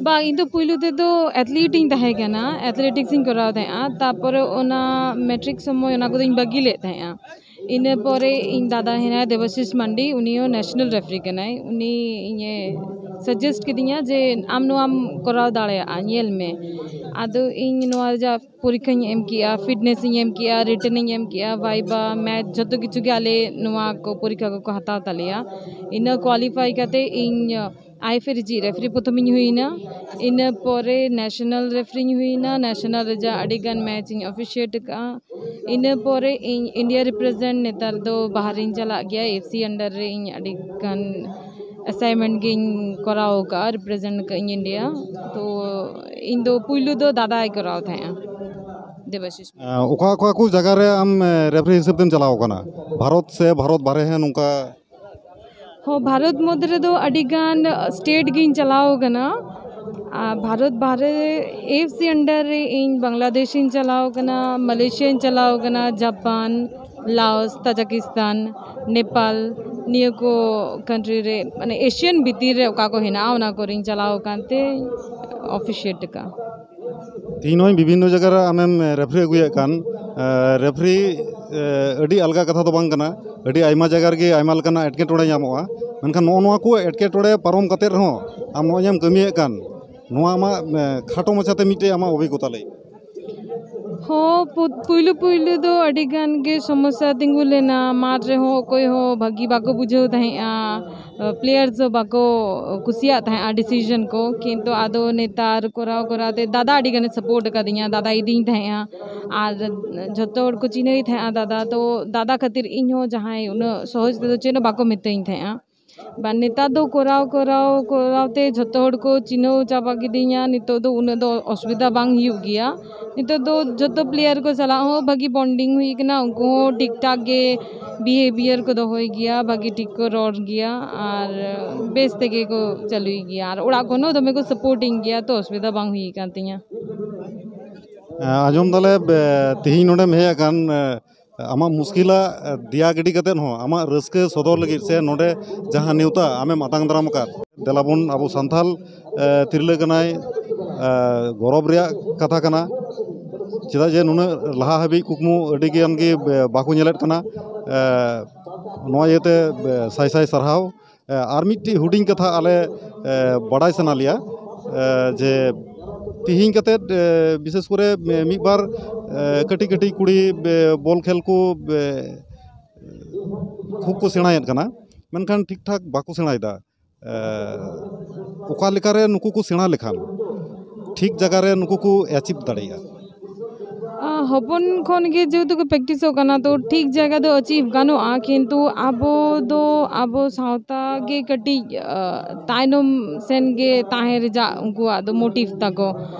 ᱵᱟᱝ, ᱤᱧ ᱫᱚ ᱯᱩᱭᱞᱩ ᱛᱮᱫᱚ ᱮᱛᱷᱞᱤᱴ ᱤᱧ ᱛᱟᱦᱮᱸ ᱠᱟᱱᱟ, ᱮᱛᱷᱞᱮᱴᱤᱠᱥ ᱤᱧ ᱠᱚᱨᱟᱣ ᱛᱟᱦᱮᱸᱜᱼᱟ᱾ ᱛᱟᱨᱯᱚᱨᱮ ᱚᱱᱟ ᱢᱮᱴᱨᱤᱠ ᱥᱚᱢᱚᱭ ᱚᱱᱟ ᱠᱚᱫᱚᱧ ᱵᱟᱹᱜᱤ ᱞᱮᱫ ᱛᱟᱦᱮᱸᱜᱼᱟ᱾ ᱤᱱᱟᱹ ᱯᱚᱨᱮ ᱤᱧ ᱫᱟᱫᱟ ᱦᱮᱱᱟᱭᱟ ᱫᱮᱵᱟᱥᱤᱥ ᱢᱟᱱᱰᱤ, ᱩᱱᱤ ᱦᱚᱸ ᱱᱮᱥᱱᱟᱞ ᱨᱮᱯᱷᱟᱨᱤ ᱠᱟᱱᱟᱭ᱾ ᱩᱱᱤ ᱤᱧᱮ ᱥᱟᱡᱮᱥᱴ ᱠᱤᱫᱤᱧᱟ ᱡᱮ ᱟᱢ ᱱᱚᱣᱟᱢ ᱠᱚᱨᱟᱣ ᱫᱟᱲᱮᱭᱟᱜᱼᱟ, ᱧᱮᱞ ᱢᱮ᱾ ᱟᱫᱚ ᱤᱧ ᱱᱚᱣᱟ ᱨᱮᱭᱟᱜ ᱯᱚᱨᱤᱠᱠᱷᱟᱧ ᱮᱢ ᱠᱮᱜᱼᱟ, ᱯᱷᱤᱴᱱᱮᱥ ᱤᱧ ᱮᱢ ᱠᱮᱜᱼᱟ, ᱨᱤᱴᱮᱱ ᱤᱧ ᱮᱢ ᱠᱮᱜᱼᱟ, ᱵᱷᱟᱭᱵᱟ, ᱢᱮᱛᱷ, ᱡᱷᱚᱛᱚ ᱠᱤᱪᱷᱩ ᱜᱮ ᱟᱞᱮ ᱱᱚᱣᱟ ᱠᱚ ᱯᱚᱨᱤᱠᱠᱷᱟ ᱠᱚᱠᱚ ᱦᱟᱛᱟᱣ ᱛᱟᱞᱮᱭᱟ᱾ ᱤᱱᱟᱹ ᱠᱳᱣᱟᱞᱤᱯᱷᱟᱭ ᱠᱟᱛᱮ ᱤᱧ ᱟᱭ ᱮᱯᱷ ᱮ ᱨᱮ ᱨᱮᱯᱷᱟᱨᱤ ᱯᱨᱚᱛᱷᱚᱢᱤᱧ ᱦᱩᱭᱱᱟ, ᱤᱱᱟᱹ ᱯᱚᱨᱮ ᱱᱮᱥᱱᱟᱞ ᱨᱮᱯᱷᱟᱨᱤᱧ ᱦᱩᱭᱱᱟ, ᱱᱮᱥᱱᱟᱞ ᱨᱮᱭᱟᱜ ᱟᱹᱰᱤ ᱜᱟᱱ ᱢᱮᱪ ᱤᱧ ᱚᱯᱷᱤᱥᱤᱭᱮᱴ ᱟᱠᱟᱫᱼᱟ᱾ ᱤᱱᱟᱹ ᱯᱚᱨᱮ ᱤᱧ ᱤᱱᱰᱤᱭᱟ ᱨᱤᱯᱨᱮᱡᱮᱱᱴ ᱱᱮᱛᱟᱨ ᱫᱚ ᱵᱟᱦᱨᱮᱧ ᱪᱟᱞᱟᱜ ᱜᱮᱭᱟ, ᱮᱯᱷ ᱥᱤ ᱟᱱᱰᱟᱨ ᱨᱮ ᱤᱧ ᱟᱹᱰᱤ ᱜᱟᱱ ᱮᱥᱟᱭᱤᱱᱢᱮᱱᱴ ᱜᱤᱧ ᱠᱚᱨᱟᱣ ᱟᱠᱟᱫᱼᱟ, ᱨᱤᱯᱨᱮᱡᱮᱱᱴ ᱟᱠᱟᱫ ᱤᱧ ᱤᱱᱰᱤᱭᱟ᱾ ᱛᱚ ᱤᱧ ᱫᱚ ᱯᱩᱭᱞᱩ ᱫᱚ ᱫᱟᱫᱟᱭ ᱠᱚᱨᱟᱣ ᱛᱟᱦᱮᱸᱜᱼᱟ, ᱫᱮᱵᱟᱥᱤᱥ᱾ ᱚᱠᱟ ᱚᱠᱟ ᱠᱚ ᱡᱟᱭᱜᱟ ᱨᱮ ᱟᱢ ᱨᱮᱯᱷᱟᱨᱤ ᱦᱤᱥᱟᱹᱵ ᱛᱮᱢ ᱪᱟᱞᱟᱣ ᱟᱠᱟᱱᱟ, ᱵᱷᱟᱨᱚᱛ ᱥᱮ ᱵᱷᱟᱨᱚᱛ ᱵᱟᱨᱦᱮ ᱱᱚᱝᱠᱟ? ᱦᱚᱸ, ᱵᱷᱟᱨᱚᱛ ᱢᱚᱫᱽᱫᱷᱮ ᱨᱮᱫᱚ ᱟᱹᱰᱤ ᱜᱟᱱ ᱥᱴᱮᱴ ᱜᱤᱧ ᱪᱟᱞᱟᱣ ᱟᱠᱟᱱᱟ᱾ ᱟᱨ ᱵᱷᱟᱨᱚᱛ ᱵᱟᱦᱨᱮ ᱮᱯᱷ ᱥᱤ ᱟᱱᱰᱟᱨ ᱨᱮ ᱤᱧ ᱵᱟᱝᱞᱟᱫᱮᱥ ᱤᱧ ᱪᱟᱞᱟᱣ ᱟᱠᱟᱱᱟ, ᱢᱟᱞᱚᱭᱮᱥᱤᱭᱟᱧ ᱪᱟᱞᱟᱣ ᱟᱠᱟᱱᱟ, ᱡᱟᱯᱟᱱ, ᱞᱟᱣᱚᱥ, ᱛᱟᱡᱟᱠᱤᱥᱛᱟᱱ, ᱱᱮᱯᱟᱞ, ᱱᱤᱭᱟᱹ ᱠᱚ ᱠᱟᱱᱴᱨᱤ ᱨᱮ, ᱢᱟᱱᱮ ᱮᱥᱤᱭᱟᱱ ᱵᱷᱤᱛᱤᱨ ᱨᱮ ᱚᱠᱟ ᱠᱚ ᱦᱮᱱᱟᱜᱼᱟ, ᱚᱱᱟ ᱠᱚᱨᱮᱧ ᱪᱟᱞᱟᱣ ᱟᱠᱟᱱ ᱛᱮ ᱚᱯᱷᱤᱥᱤᱭᱮᱴ ᱟᱠᱟᱫᱼᱟ᱾ ᱛᱮᱦᱤᱧ ᱱᱚᱜᱼᱚᱭ ᱵᱤᱵᱷᱤᱱᱱᱚ ᱡᱟᱭᱜᱟ ᱨᱮ ᱟᱢᱮᱢ ᱨᱮᱯᱷᱟᱨᱤ ᱟᱹᱜᱩᱭᱮᱫ ᱠᱟᱱ, ᱨᱮᱯᱷᱟᱨᱤ ᱟᱹᱰᱤ ᱟᱞᱜᱟ ᱠᱟᱛᱷᱟ ᱫᱚ ᱵᱟᱝ ᱠᱟᱱᱟ᱾ ᱟᱹᱰᱤ ᱟᱭᱢᱟ ᱡᱟᱭᱜᱟ ᱨᱮᱜᱮ ᱟᱭᱢᱟ ᱞᱮᱠᱟᱱᱟᱜ ᱮᱴᱠᱮᱴᱚᱬᱮ ᱧᱟᱢᱚᱜᱼᱟ᱾ ᱢᱮᱱᱠᱷᱟᱱ ᱱᱚᱜᱼᱚ ᱱᱚᱣᱟ ᱠᱚ ᱮᱴᱠᱮᱴᱚᱬᱮ ᱯᱟᱨᱚᱢ ᱠᱟᱛᱮ ᱨᱮᱦᱚᱸ ᱟᱢ ᱱᱚᱜᱼᱚᱭ ᱮᱢ ᱠᱟᱹᱢᱤᱭᱮᱫ ᱠᱟᱱ, ᱱᱚᱣᱟ ᱟᱢᱟᱜ ᱠᱷᱟᱴᱚ ᱢᱟᱪᱷᱟᱛᱮ ᱢᱤᱫᱴᱮᱡ ᱟᱢᱟᱜ ᱚᱵᱷᱤᱜᱽᱜᱚᱛᱟ ᱞᱟᱹᱭ᱾ ᱦᱚᱸ, ᱯᱩ- ᱯᱩᱭᱞᱩ ᱯᱩᱭᱞᱩ ᱫᱚ ᱟᱹᱰᱤ ᱜᱟᱱ ᱜᱮ ᱥᱚᱢᱚᱥᱥᱟ ᱛᱤᱸᱜᱩ ᱞᱮᱱᱟ᱾ ᱢᱟᱴᱷ ᱨᱮᱦᱚᱸ ᱚᱠᱚᱭ ᱦᱚᱸ ᱵᱷᱟᱹᱜᱤ ᱵᱟᱠᱚ ᱵᱩᱡᱷᱟᱹᱣ ᱛᱟᱦᱮᱸᱜᱼᱟ, ᱯᱞᱮᱭᱟᱨᱥ ᱦᱚᱸ ᱵᱟᱠᱚ ᱠᱩᱥᱤᱭᱟᱜ ᱛᱟᱦᱮᱸᱜᱼᱟ ᱰᱤᱥᱤᱡᱚᱱ ᱠᱚ᱾ ᱠᱤᱱᱛᱩ ᱟᱫᱚ ᱱᱮᱛᱟᱨ ᱠᱚᱨᱟᱣ ᱠᱚᱨᱟᱣ ᱛᱮ ᱫᱟᱫᱟ ᱟᱹᱰᱤ ᱜᱟᱱᱮ ᱥᱟᱯᱳᱨᱴ ᱟᱠᱟᱫᱤᱧᱟ, ᱫᱟᱫᱟ ᱤᱫᱤᱧ ᱛᱟᱦᱮᱸᱜᱼᱟ᱾ ᱟᱨ ᱡᱷᱚᱛᱚ ᱦᱚᱲ ᱠᱚ ᱪᱤᱱᱦᱟᱹᱣ ᱛᱟᱦᱮᱸᱜᱼᱟ ᱫᱟᱫᱟ, ᱛᱚ ᱫᱟᱫᱟ ᱠᱷᱟᱹᱛᱤᱨ ᱤᱧ ᱦᱚᱸ ᱡᱟᱦᱟᱸᱭ ᱩᱱᱟᱹᱜ ᱥᱚᱦᱚᱡᱽ ᱛᱮᱫᱚ ᱪᱮᱫ ᱦᱚᱸ ᱵᱟᱠᱚ ᱢᱤᱛᱟᱹᱧ ᱛᱟᱦᱮᱸᱜᱼᱟ᱾ ᱵᱟ, ᱱᱮᱛᱟᱨ ᱫᱚ ᱠᱚᱨᱟᱣ ᱠᱚᱨᱟᱣ ᱠᱚᱨᱟᱣ ᱛᱮ ᱡᱷᱚᱛᱚ ᱦᱚᱲ ᱠᱚ ᱪᱤᱱᱦᱟᱹᱣ ᱪᱟᱵᱟ ᱠᱤᱫᱤᱧᱟ᱾ ᱱᱤᱛᱚᱜ ᱫᱚ ᱩᱱᱟᱹᱜ ᱫᱚ ᱚᱥᱩᱵᱤᱫᱷᱟ ᱵᱟᱝ ᱦᱩᱭᱩᱜ ᱜᱮᱭᱟ᱾ ᱱᱤᱛᱚᱜ ᱫᱚ ᱡᱷᱚᱛᱚ ᱯᱞᱮᱭᱟᱨ ᱠᱚ ᱥᱟᱞᱟᱜ ᱦᱚᱸ ᱵᱷᱟᱹᱜᱤ ᱵᱚᱱᱰᱤᱝ ᱦᱩᱭ ᱠᱟᱱᱟ᱾ ᱩᱱᱠᱩ ᱦᱚᱸ ᱴᱷᱤᱠ ᱴᱷᱟᱠ ᱜᱮ ᱵᱤᱦᱮᱵᱤᱭᱟᱨ ᱠᱚ ᱫᱚᱦᱚᱭ ᱜᱮᱭᱟ, ᱵᱷᱟᱹᱜᱤ ᱴᱷᱤᱠ ᱠᱚ ᱨᱚᱲ ᱜᱮᱭᱟ ᱟᱨ ᱵᱮᱥ ᱛᱮᱜᱮ ᱠᱚ ᱪᱟᱹᱞᱩᱭ ᱜᱮᱭᱟ᱾ ᱟᱨ ᱚᱲᱟᱜ ᱠᱷᱚᱱ ᱦᱚᱸ ᱫᱚᱢᱮ ᱠᱚ ᱥᱟᱯᱳᱨᱴᱤᱧ ᱜᱮᱭᱟ, ᱛᱚ ᱚᱥᱩᱵᱤᱫᱷᱟ ᱵᱟᱝ ᱦᱩᱭ ᱟᱠᱟᱱ ᱛᱤᱧᱟᱹ᱾ ᱟᱸᱡᱚᱢ ᱫᱟᱞᱮ ᱵᱮ- ᱛᱤᱦᱤᱧ ᱱᱚᱰᱮᱢ ᱦᱮᱡ ᱟᱠᱟᱱ, ᱮ, ᱟᱢᱟᱜ ᱢᱩᱥᱠᱤᱞᱟᱜ, ᱮ, ᱫᱮᱭᱟ ᱜᱤᱰᱤ ᱠᱟᱛᱮᱫ ᱦᱚᱸ ᱟᱢᱟᱜ ᱨᱟᱹᱥᱠᱟᱹ ᱥᱚᱫᱚᱨ ᱞᱟᱹᱜᱤᱫ ᱥᱮ ᱱᱚᱰᱮ ᱡᱟᱦᱟᱸ ᱱᱮᱣᱛᱟ ᱟᱢᱮᱢ ᱟᱛᱟᱝ ᱫᱟᱨᱟᱢ ᱟᱠᱟᱫ, ᱫᱮᱞᱟᱵᱚᱱ ᱟᱵᱚ ᱥᱟᱱᱛᱟᱞ, ᱮ, ᱛᱤᱨᱞᱟᱹ ᱠᱟᱱᱟᱭ, ᱮ, ᱜᱚᱨᱚᱵᱽ ᱨᱮᱭᱟᱜ ᱠᱟᱛᱷᱟ ᱠᱟᱱᱟ᱾ ᱪᱮᱫᱟᱜ ᱡᱮ ᱱᱩᱱᱟᱹᱜ ᱞᱟᱦᱟ ᱦᱟᱹᱵᱤᱡ ᱠᱩᱠᱢᱩ ᱟᱹᱰᱤ ᱜᱟᱱ ᱜᱮ, ᱮ, ᱵᱟᱠᱚ ᱧᱮᱞᱮᱫ ᱠᱟᱱᱟ᱾ ᱮ, ᱱᱚᱣᱟ ᱤᱭᱟᱹᱛᱮ, ᱮ, ᱥᱟᱭ ᱥᱟᱭ ᱥᱟᱨᱦᱟᱣ᱾ ᱮ, ᱟᱨ ᱢᱤᱫᱴᱤᱡ ᱦᱩᱰᱤᱧ ᱠᱟᱛᱷᱟ ᱟᱞᱮ, ᱮ, ᱵᱟᱰᱟᱭ ᱥᱟᱱᱟ ᱞᱮᱭᱟ, ᱮ, ᱡᱮ ᱛᱤᱦᱤᱧ ᱠᱟᱛᱮᱫ, ᱮ, ᱵᱤᱥᱮᱥ ᱠᱚᱨᱮ, ᱮ, ᱢᱤᱫ ᱵᱟᱨ, ᱮ, ᱠᱟᱹᱴᱤᱡ ᱠᱟᱹᱴᱤᱡ ᱠᱩᱲᱤ, ᱮ, ᱵᱚᱞ ᱠᱷᱮᱞ ᱠᱚ, ᱮ, ᱠᱷᱩᱵ ᱠᱚ ᱥᱮᱬᱟᱭᱮᱫ ᱠᱟᱱᱟ, ᱢᱮᱱᱠᱷᱟᱱ ᱴᱷᱤᱠ ᱴᱷᱟᱠ ᱵᱟᱠᱚ ᱥᱮᱬᱟᱭᱮᱫᱟ᱾ ᱮ, ᱚᱠᱟ ᱞᱮᱠᱟᱨᱮ ᱱᱩᱠᱩ ᱠᱚ ᱥᱮᱬᱟ ᱞᱮᱠᱷᱟᱱ ᱴᱷᱤᱠ ᱡᱟᱭᱜᱟ ᱨᱮ ᱱᱩᱠᱩ ᱠᱚ ᱮᱪᱤᱵᱷ ᱫᱟᱲᱮᱭᱟᱜᱼᱟ? ᱟ, ᱦᱚᱯᱚᱱ ᱠᱷᱚᱱ ᱜᱮ ᱡᱮᱦᱮᱛᱩ ᱠᱚ ᱯᱨᱮᱠᱴᱤᱥᱚᱜ ᱠᱟᱱᱟ, ᱛᱚ ᱴᱷᱤᱠ ᱡᱟᱭᱜᱟ ᱫᱚ ᱟᱹᱪᱤᱵᱷ ᱜᱟᱱᱚᱜᱼᱟ, ᱠᱤᱱᱛᱩ ᱟᱵᱚ ᱫᱚ ᱟᱵᱚ ᱥᱟᱶᱛᱟ ᱜᱮ ᱠᱟᱹᱴᱤᱡ, ᱟ, ᱛᱟᱭᱱᱚᱢ ᱥᱮᱱ ᱜᱮ ᱛᱟᱦᱮᱸ ᱨᱮᱭᱟᱜ ᱩᱱᱠᱩᱣᱟᱜ ᱫᱚ ᱢᱳᱴᱤᱵᱷ ᱛᱟᱠᱚ᱾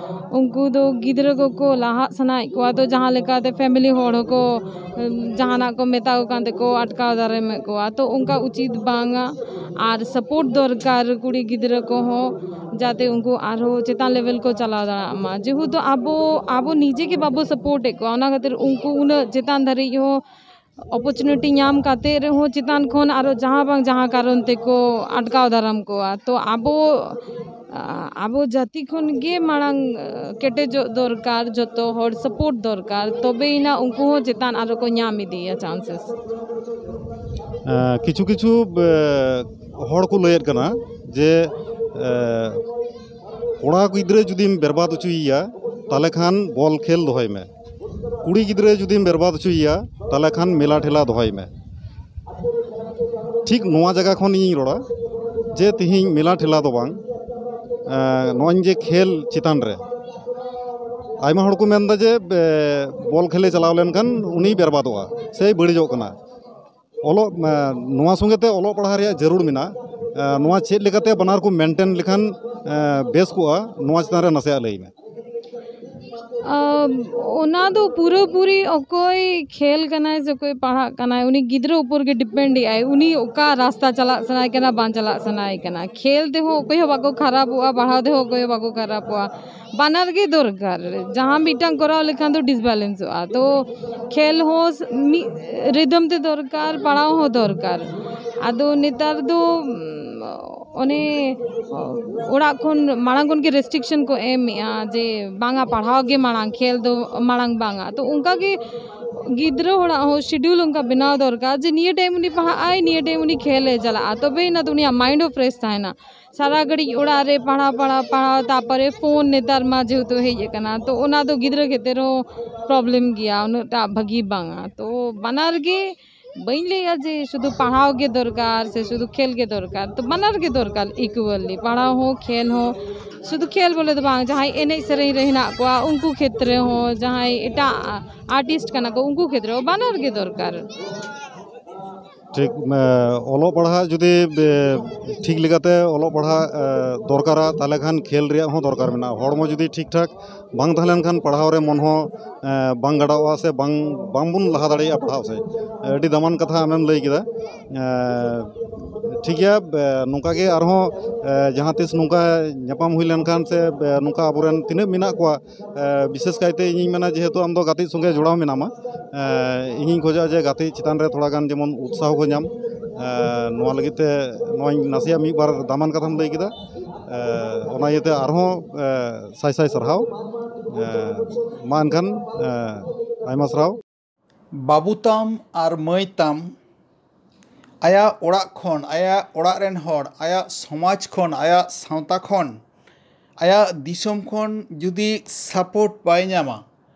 ᱩᱱᱠᱩ ᱫᱚ ᱜᱤᱫᱽᱨᱟᱹ ᱠᱚᱠᱚ ᱞᱟᱦᱟᱜ ᱥᱟᱱᱟᱭᱮᱫ ᱠᱚᱣᱟ, ᱛᱚ ᱡᱟᱦᱟᱸ ᱞᱮᱠᱟᱛᱮ ᱯᱷᱮᱢᱤᱞᱤ ᱦᱚᱲ ᱦᱚᱸᱠᱚ, ᱩᱢ, ᱡᱟᱦᱟᱱᱟᱜ ᱠᱚ ᱢᱮᱛᱟ ᱠᱚ ᱠᱟᱱ ᱛᱮᱠᱚ ᱟᱴᱠᱟᱣ ᱫᱟᱨᱟᱢᱮᱫ ᱠᱚᱣᱟ, ᱛᱚ ᱚᱱᱠᱟ ᱩᱪᱤᱛ ᱵᱟᱝᱟ᱾ ᱟᱨ ᱥᱟᱯᱳᱨᱴ ᱫᱚᱨᱠᱟᱨ ᱠᱩᱲᱤ ᱜᱤᱫᱽᱨᱟᱹ ᱠᱚᱦᱚᱸ, ᱡᱟᱛᱮ ᱩᱱᱠᱩ ᱟᱨᱦᱚᱸ ᱪᱮᱛᱟᱱ ᱞᱮᱵᱮᱞ ᱠᱚ ᱪᱟᱞᱟᱣ ᱫᱟᱲᱮᱭᱟᱜ ᱢᱟ᱾ ᱡᱮᱦᱮᱛᱩ ᱟᱵᱚ ᱟᱵᱚ ᱱᱤᱡᱮ ᱜᱮ ᱵᱟᱵᱚ ᱥᱟᱯᱳᱨᱴ ᱮᱫ ᱠᱚᱣᱟ, ᱚᱱᱟ ᱠᱷᱟᱹᱛᱤᱨ ᱩᱱᱠᱩ ᱩᱱᱟᱹᱜ ᱪᱮᱛᱟᱱ ᱫᱷᱟᱹᱨᱤᱡ ᱦᱚᱸ ᱚᱯᱚᱨᱪᱩᱱᱤᱴᱤ ᱧᱟᱢ ᱠᱟᱛᱮ ᱨᱮᱦᱚᱸ ᱪᱮᱛᱟᱱ ᱠᱷᱚᱱ ᱟᱨᱚ ᱡᱟᱦᱟᱸ ᱵᱟᱝ ᱡᱟᱦᱟᱸ ᱠᱟᱨᱚᱱ ᱛᱮᱠᱚ ᱟᱴᱠᱟᱣ ᱫᱟᱨᱟᱢ ᱠᱚᱣᱟ᱾ ᱛᱚ ᱟᱵᱚ ᱟᱵᱚ ᱡᱟᱹᱛᱤ ᱠᱷᱚᱱ ᱜᱮ ᱢᱟᱲᱟᱝ, ᱟ, ᱠᱮᱴᱮᱡᱚᱜ ᱫᱚᱨᱠᱟᱨ, ᱡᱚᱛᱚ ᱦᱚᱲ ᱥᱟᱯᱳᱨᱴ ᱫᱚᱨᱠᱟᱨ, ᱛᱚᱵᱮᱭᱮᱱᱟ ᱩᱱᱠᱩ ᱦᱚᱸ ᱪᱮᱛᱟᱱ ᱟᱨᱚ ᱠᱚ ᱧᱟᱢ ᱤᱫᱤᱭᱟ ᱪᱟᱱᱥᱮᱥ᱾ ᱮ, ᱠᱤᱪᱷᱩ ᱠᱤᱪᱷᱩ, ᱮ, ᱦᱚᱲ ᱠᱚ ᱞᱟᱹᱭᱮᱫ ᱠᱟᱱᱟ ᱡᱮ, ᱮ, ᱠᱚᱲᱟ ᱜᱤᱫᱽᱨᱟᱹ ᱡᱩᱫᱤᱢ ᱵᱮᱨᱵᱟᱫ ᱦᱚᱪᱚᱭᱮᱭᱟ, ᱛᱟᱦᱚᱞᱮ ᱠᱷᱟᱱ ᱵᱚᱞ ᱠᱷᱮᱞ ᱫᱚᱦᱚᱭ ᱢᱮ᱾ ᱠᱩᱲᱤ ᱜᱤᱫᱽᱨᱟᱹ ᱡᱩᱫᱤᱢ ᱵᱮᱨᱵᱟᱫ ᱦᱚᱪᱚᱭᱮᱭᱟ, ᱛᱟᱦᱚᱞᱮ ᱠᱷᱟᱱ ᱢᱮᱞᱟ ᱴᱷᱮᱞᱟ ᱫᱚᱦᱚᱭ ᱢᱮ᱾ ᱴᱷᱤᱠ ᱱᱚᱣᱟ ᱡᱟᱭᱜᱟ ᱠᱷᱚᱱ ᱤᱧᱤᱧ ᱨᱚᱲᱟ ᱡᱮ ᱛᱤᱦᱤᱧ ᱢᱮᱞᱟ ᱴᱷᱮᱞᱟ ᱫᱚ ᱵᱟᱝ, ᱮᱸ, ᱱᱚᱜᱼᱚᱭ ᱡᱮ ᱠᱷᱮᱞ ᱪᱮᱛᱟᱱ ᱨᱮ ᱟᱭᱢᱟ ᱦᱚᱲ ᱠᱚ ᱢᱮᱱᱫᱟ ᱡᱮ, ᱮ, ᱵᱚᱞ ᱠᱷᱮᱞᱮ ᱪᱟᱞᱟᱣ ᱞᱮᱱᱠᱷᱟᱱ ᱩᱱᱤᱭ ᱵᱮᱨᱵᱟᱫᱚᱜᱼᱟ ᱥᱮᱭ ᱵᱟᱹᱲᱤᱡᱚᱜ ᱠᱟᱱᱟ᱾ ᱚᱞᱚᱜ ᱱᱚᱣᱟ ᱥᱚᱸᱜᱮ ᱛᱮ ᱚᱞᱚᱜ ᱯᱟᱲᱦᱟᱣ ᱨᱮᱭᱟᱜ ᱡᱟᱹᱨᱩᱲ ᱢᱮᱱᱟᱜᱼᱟ᱾ ᱱᱚᱣᱟ ᱪᱮᱫ ᱞᱮᱠᱟᱛᱮ ᱵᱟᱱᱟᱨ ᱠᱚ ᱢᱮᱱᱴᱮᱱ ᱞᱮᱠᱷᱟᱱ ᱵᱮᱥ ᱠᱚᱜᱼᱟ, ᱱᱚᱣᱟ ᱪᱮᱛᱟᱱ ᱨᱮ ᱱᱟᱥᱮᱭᱟᱜ ᱞᱟᱹᱭ ᱢᱮ᱾ ᱚᱱᱟ ᱫᱚ ᱯᱩᱨᱟᱹᱯᱩᱨᱤ ᱚᱠᱚᱭ ᱠᱷᱮᱞ ᱠᱟᱱᱟᱭ ᱥᱮ ᱚᱠᱚᱭ ᱯᱟᱲᱦᱟᱜ ᱠᱟᱱᱟᱭ, ᱩᱱᱤ ᱜᱤᱫᱽᱨᱟᱹ ᱩᱯᱚᱨ ᱜᱮ ᱰᱤᱯᱮᱱᱰ ᱮᱜᱼᱟᱭ᱾ ᱩᱱᱤ ᱚᱠᱟ ᱨᱟᱥᱛᱟ ᱪᱟᱞᱟᱜ ᱥᱟᱱᱟᱭᱮ ᱠᱟᱱᱟ, ᱵᱟᱝ ᱪᱟᱞᱟᱜ ᱥᱟᱱᱟᱭᱮ ᱠᱟᱱᱟ᱾ ᱠᱷᱮᱞ ᱛᱮᱦᱚᱸ ᱚᱠᱚᱭ ᱦᱚᱸ ᱵᱟᱠᱚ ᱠᱷᱟᱨᱟᱯᱚᱜᱼᱟ, ᱯᱟᱲᱦᱟᱣ ᱛᱮᱦᱚᱸ ᱚᱠᱚᱭ ᱦᱚᱸ ᱵᱟᱠᱚ ᱠᱷᱟᱨᱟᱯᱚᱜᱼᱟ᱾ ᱵᱟᱱᱟᱨ ᱜᱮ ᱫᱚᱨᱠᱟᱨ᱾ ᱡᱟᱦᱟᱸ ᱢᱤᱫᱴᱟᱝ ᱠᱚᱨᱟᱣ ᱞᱮᱠᱷᱟᱱ ᱫᱚ ᱰᱤᱥᱵᱮᱞᱮᱱᱥᱚᱜᱼᱟ᱾ ᱛᱚ ᱠᱷᱮᱞ ᱦᱚᱸ ᱢᱤᱫ ᱨᱤᱫᱚᱢ ᱛᱮ ᱫᱚᱨᱠᱟᱨ, ᱯᱟᱲᱦᱟᱣ ᱦᱚᱸ ᱫᱚᱨᱠᱟᱨ᱾ ᱟᱫᱚ ᱱᱮᱛᱟᱨ ᱫᱚ ᱚᱱᱮ ᱚᱲᱟᱜ ᱠᱷᱚᱱ ᱢᱟᱲᱟᱝ ᱠᱷᱚᱱ ᱜᱮ ᱨᱮᱥᱴᱨᱤᱠᱥᱚᱱ ᱠᱚ ᱮᱢᱮᱜᱼᱟ ᱡᱮ ᱵᱟᱝᱟ, ᱯᱟᱲᱦᱟᱣ ᱜᱮ ᱢᱟᱲᱟᱝ, ᱠᱷᱮᱞ ᱫᱚ ᱢᱟᱲᱟᱝ ᱵᱟᱝᱟ᱾ ᱛᱚ ᱚᱱᱠᱟ ᱜᱮ ᱜᱤᱫᱽᱨᱟᱹ ᱦᱚᱲᱟᱜ ᱦᱚᱸ ᱥᱤᱰᱤᱭᱩᱞ ᱚᱱᱠᱟ ᱵᱮᱱᱟᱣ ᱫᱚᱨᱠᱟᱨ ᱡᱮ ᱱᱤᱭᱟᱹ ᱴᱟᱭᱤᱢ ᱩᱱᱤ ᱯᱟᱲᱦᱟᱜ ᱟᱭ, ᱱᱤᱭᱟᱹ ᱴᱟᱭᱤᱢ ᱩᱱᱤ ᱠᱷᱮᱞ ᱮ ᱪᱟᱞᱟᱜᱼᱟ, ᱛᱚᱵᱮ ᱮᱱᱟ ᱫᱚ ᱩᱱᱤᱭᱟᱜ ᱢᱟᱭᱤᱱᱰ ᱦᱚᱸ ᱯᱷᱨᱮᱥ ᱛᱟᱦᱮᱱᱟ᱾ ᱥᱟᱨᱟ ᱜᱷᱟᱹᱲᱤᱡ ᱚᱲᱟᱜ ᱨᱮ ᱯᱟᱲᱦᱟᱣ ᱯᱟᱲᱦᱟᱣ ᱯᱟᱲᱦᱟᱣ, ᱛᱟᱨᱯᱚᱨᱮ ᱯᱷᱳᱱ ᱱᱮᱛᱟᱨ ᱢᱟ ᱡᱮᱦᱮᱛᱩ ᱦᱮᱡ ᱟᱠᱟᱱᱟ, ᱛᱚ ᱚᱱᱟ ᱫᱚ ᱜᱤᱫᱽᱨᱟᱹ ᱠᱷᱮᱛᱨᱮ ᱨᱮᱦᱚᱸ ᱯᱨᱚᱵᱞᱮᱢ ᱜᱮᱭᱟ, ᱩᱱᱟᱹᱜ ᱴᱟ ᱵᱷᱟᱹᱜᱤ ᱵᱟᱝᱟ᱾ ᱛᱚ ᱵᱟᱱᱟᱨ ᱜᱮ ᱵᱟᱹᱧ ᱞᱟᱹᱭᱟ ᱡᱮ ᱥᱩᱫᱷᱩ ᱯᱟᱲᱦᱟᱣ ᱜᱮ ᱫᱚᱨᱠᱟᱨ ᱥᱮ ᱥᱩᱫᱷᱩ ᱠᱷᱮᱞ ᱜᱮ ᱫᱚᱨᱠᱟᱨ, ᱛᱚ ᱵᱟᱱᱟᱨ ᱜᱮ ᱫᱚᱨᱠᱟᱨ ᱤᱠᱩᱣᱟᱞᱤ, ᱯᱟᱲᱦᱟᱣ ᱦᱚᱸ ᱠᱷᱮᱞ ᱦᱚᱸ᱾ ᱥᱩᱫᱷᱩ ᱠᱷᱮᱞ ᱵᱚᱞᱮ ᱫᱚ ᱵᱟᱝ, ᱡᱟᱦᱟᱸᱭ ᱮᱱᱮᱡ ᱥᱮᱨᱮᱧ ᱨᱮ ᱦᱮᱱᱟᱜ ᱠᱚᱣᱟ ᱩᱱᱠᱩ ᱠᱷᱮᱛᱨᱮ ᱦᱚᱸ, ᱡᱟᱦᱟᱸᱭ ᱮᱴᱟᱜ ᱟᱨᱴᱤᱥᱴ ᱠᱟᱱᱟ ᱠᱚ ᱩᱱᱠᱩ ᱠᱷᱮᱛᱨᱮ ᱦᱚᱸ, ᱵᱟᱱᱟᱨ ᱜᱮ ᱫᱚᱨᱠᱟᱨ᱾ ᱴᱷᱤᱠ, ᱮ, ᱚᱞᱚᱜ ᱯᱟᱲᱦᱟᱜ ᱡᱩᱫᱤ, ᱮ, ᱴᱷᱤᱠ ᱞᱮᱠᱟᱛᱮ ᱚᱞᱚᱜ ᱯᱟᱲᱦᱟᱜ, ᱮ, ᱫᱚᱨᱠᱟᱨᱟ, ᱛᱟᱦᱚᱞᱮ ᱠᱷᱟᱱ ᱠᱷᱮᱞ ᱨᱮᱭᱟᱜ ᱦᱚᱸ ᱫᱚᱨᱠᱟᱨ ᱢᱮᱱᱟᱜᱼᱟ᱾ ᱦᱚᱲᱢᱚ ᱡᱩᱫᱤ ᱴᱷᱤᱠ ᱴᱷᱟᱠ ᱵᱟᱝ ᱛᱟᱦᱮᱸ ᱞᱮᱱᱠᱷᱟᱱ ᱯᱟᱲᱦᱟᱣ ᱨᱮ ᱢᱚᱱ ᱦᱚᱸ, ᱮ, ᱵᱟᱝ ᱜᱟᱰᱟᱣᱚᱜᱼᱟ ᱥᱮ ᱵᱟᱝ, ᱵᱟᱝᱵᱚᱱ ᱞᱟᱦᱟ ᱫᱟᱲᱮᱭᱟᱜᱼᱟ ᱯᱟᱲᱦᱟᱣ ᱥᱮᱫ᱾ ᱮ, ᱟᱹᱰᱤ ᱫᱟᱢᱟᱱ ᱠᱟᱛᱷᱟ ᱟᱢᱮᱢ ᱞᱟᱹᱭ ᱠᱮᱫᱟ᱾ ᱮ, ᱴᱷᱤᱠ ᱜᱮᱭᱟ, ᱮ, ᱱᱚᱝᱠᱟ ᱜᱮ ᱟᱨᱦᱚᱸ, ᱮ, ᱡᱟᱦᱟᱸ ᱛᱤᱥ ᱱᱚᱝᱠᱟ ᱧᱟᱯᱟᱢ ᱦᱩᱭ ᱞᱮᱱᱠᱷᱟᱱ ᱥᱮ, ᱮ, ᱱᱚᱝᱠᱟ ᱟᱵᱚᱨᱮᱱ ᱛᱤᱱᱟᱹᱜ ᱢᱮᱱᱟᱜ ᱠᱚᱣᱟ, ᱮ, ᱵᱤᱥᱮᱥ ᱠᱟᱭᱛᱮ ᱤᱧᱤᱧ ᱢᱮᱱᱟ, ᱡᱮᱦᱮᱛᱩ ᱟᱢ ᱫᱚ ᱜᱟᱛᱮᱜ ᱥᱚᱸᱜᱮ ᱡᱚᱲᱟᱣ ᱢᱮᱱᱟᱢᱟ, ᱮ, ᱤᱧᱤᱧ ᱠᱷᱚᱡᱚᱜᱼᱟ ᱡᱮ ᱜᱟᱛᱮᱜ ᱪᱮᱛᱟᱱ ᱨᱮ ᱛᱷᱚᱲᱟ ᱜᱟᱱ ᱡᱮᱢᱚᱱ ᱩᱛᱥᱟᱦᱚ ᱠᱚ ᱧᱟᱢ᱾ ᱮ, ᱱᱚᱣᱟ ᱞᱟᱹᱜᱤᱫ ᱛᱮ ᱱᱚᱣᱟᱧ ᱱᱟᱥᱮᱭᱟᱜ ᱢᱤᱫ ᱵᱟᱨ ᱫᱟᱢᱟᱱ ᱠᱟᱛᱷᱟᱢ ᱞᱟᱹᱭ ᱠᱮᱫᱟ᱾ ᱮ, ᱚᱱᱟ ᱤᱭᱟᱹᱛᱮ ᱟᱨᱦᱚᱸ, ᱮ, ᱥᱟᱭ ᱥᱟᱭ ᱥᱟᱨᱦᱟᱣ᱾ ᱮ, ᱢᱟ ᱮᱱᱠᱷᱟᱱ, ᱮ, ᱟᱭᱢᱟ ᱥᱟᱨᱦᱟᱣ᱾ ᱵᱟᱹᱵᱩ ᱛᱟᱢ ᱟᱨ ᱢᱟᱹᱭ ᱛᱟᱢ, ᱟᱭᱟᱜ ᱚᱲᱟᱜ ᱠᱷᱚᱱ, ᱟᱭᱟᱜ ᱚᱲᱟᱜ ᱨᱮᱱ ᱦᱚᱲ, ᱟᱭᱟᱜ ᱥᱚᱢᱟᱡᱽ ᱠᱷᱚᱱ, ᱟᱭᱟᱜ ᱥᱟᱶᱛᱟ ᱠᱷᱚᱱ, ᱟᱭᱟᱜ ᱫᱤᱥᱚᱢ ᱠᱷᱚᱱ ᱡᱩᱫᱤ ᱥᱟᱯᱳᱨᱴ ᱵᱟᱭ ᱧᱟᱢᱟ,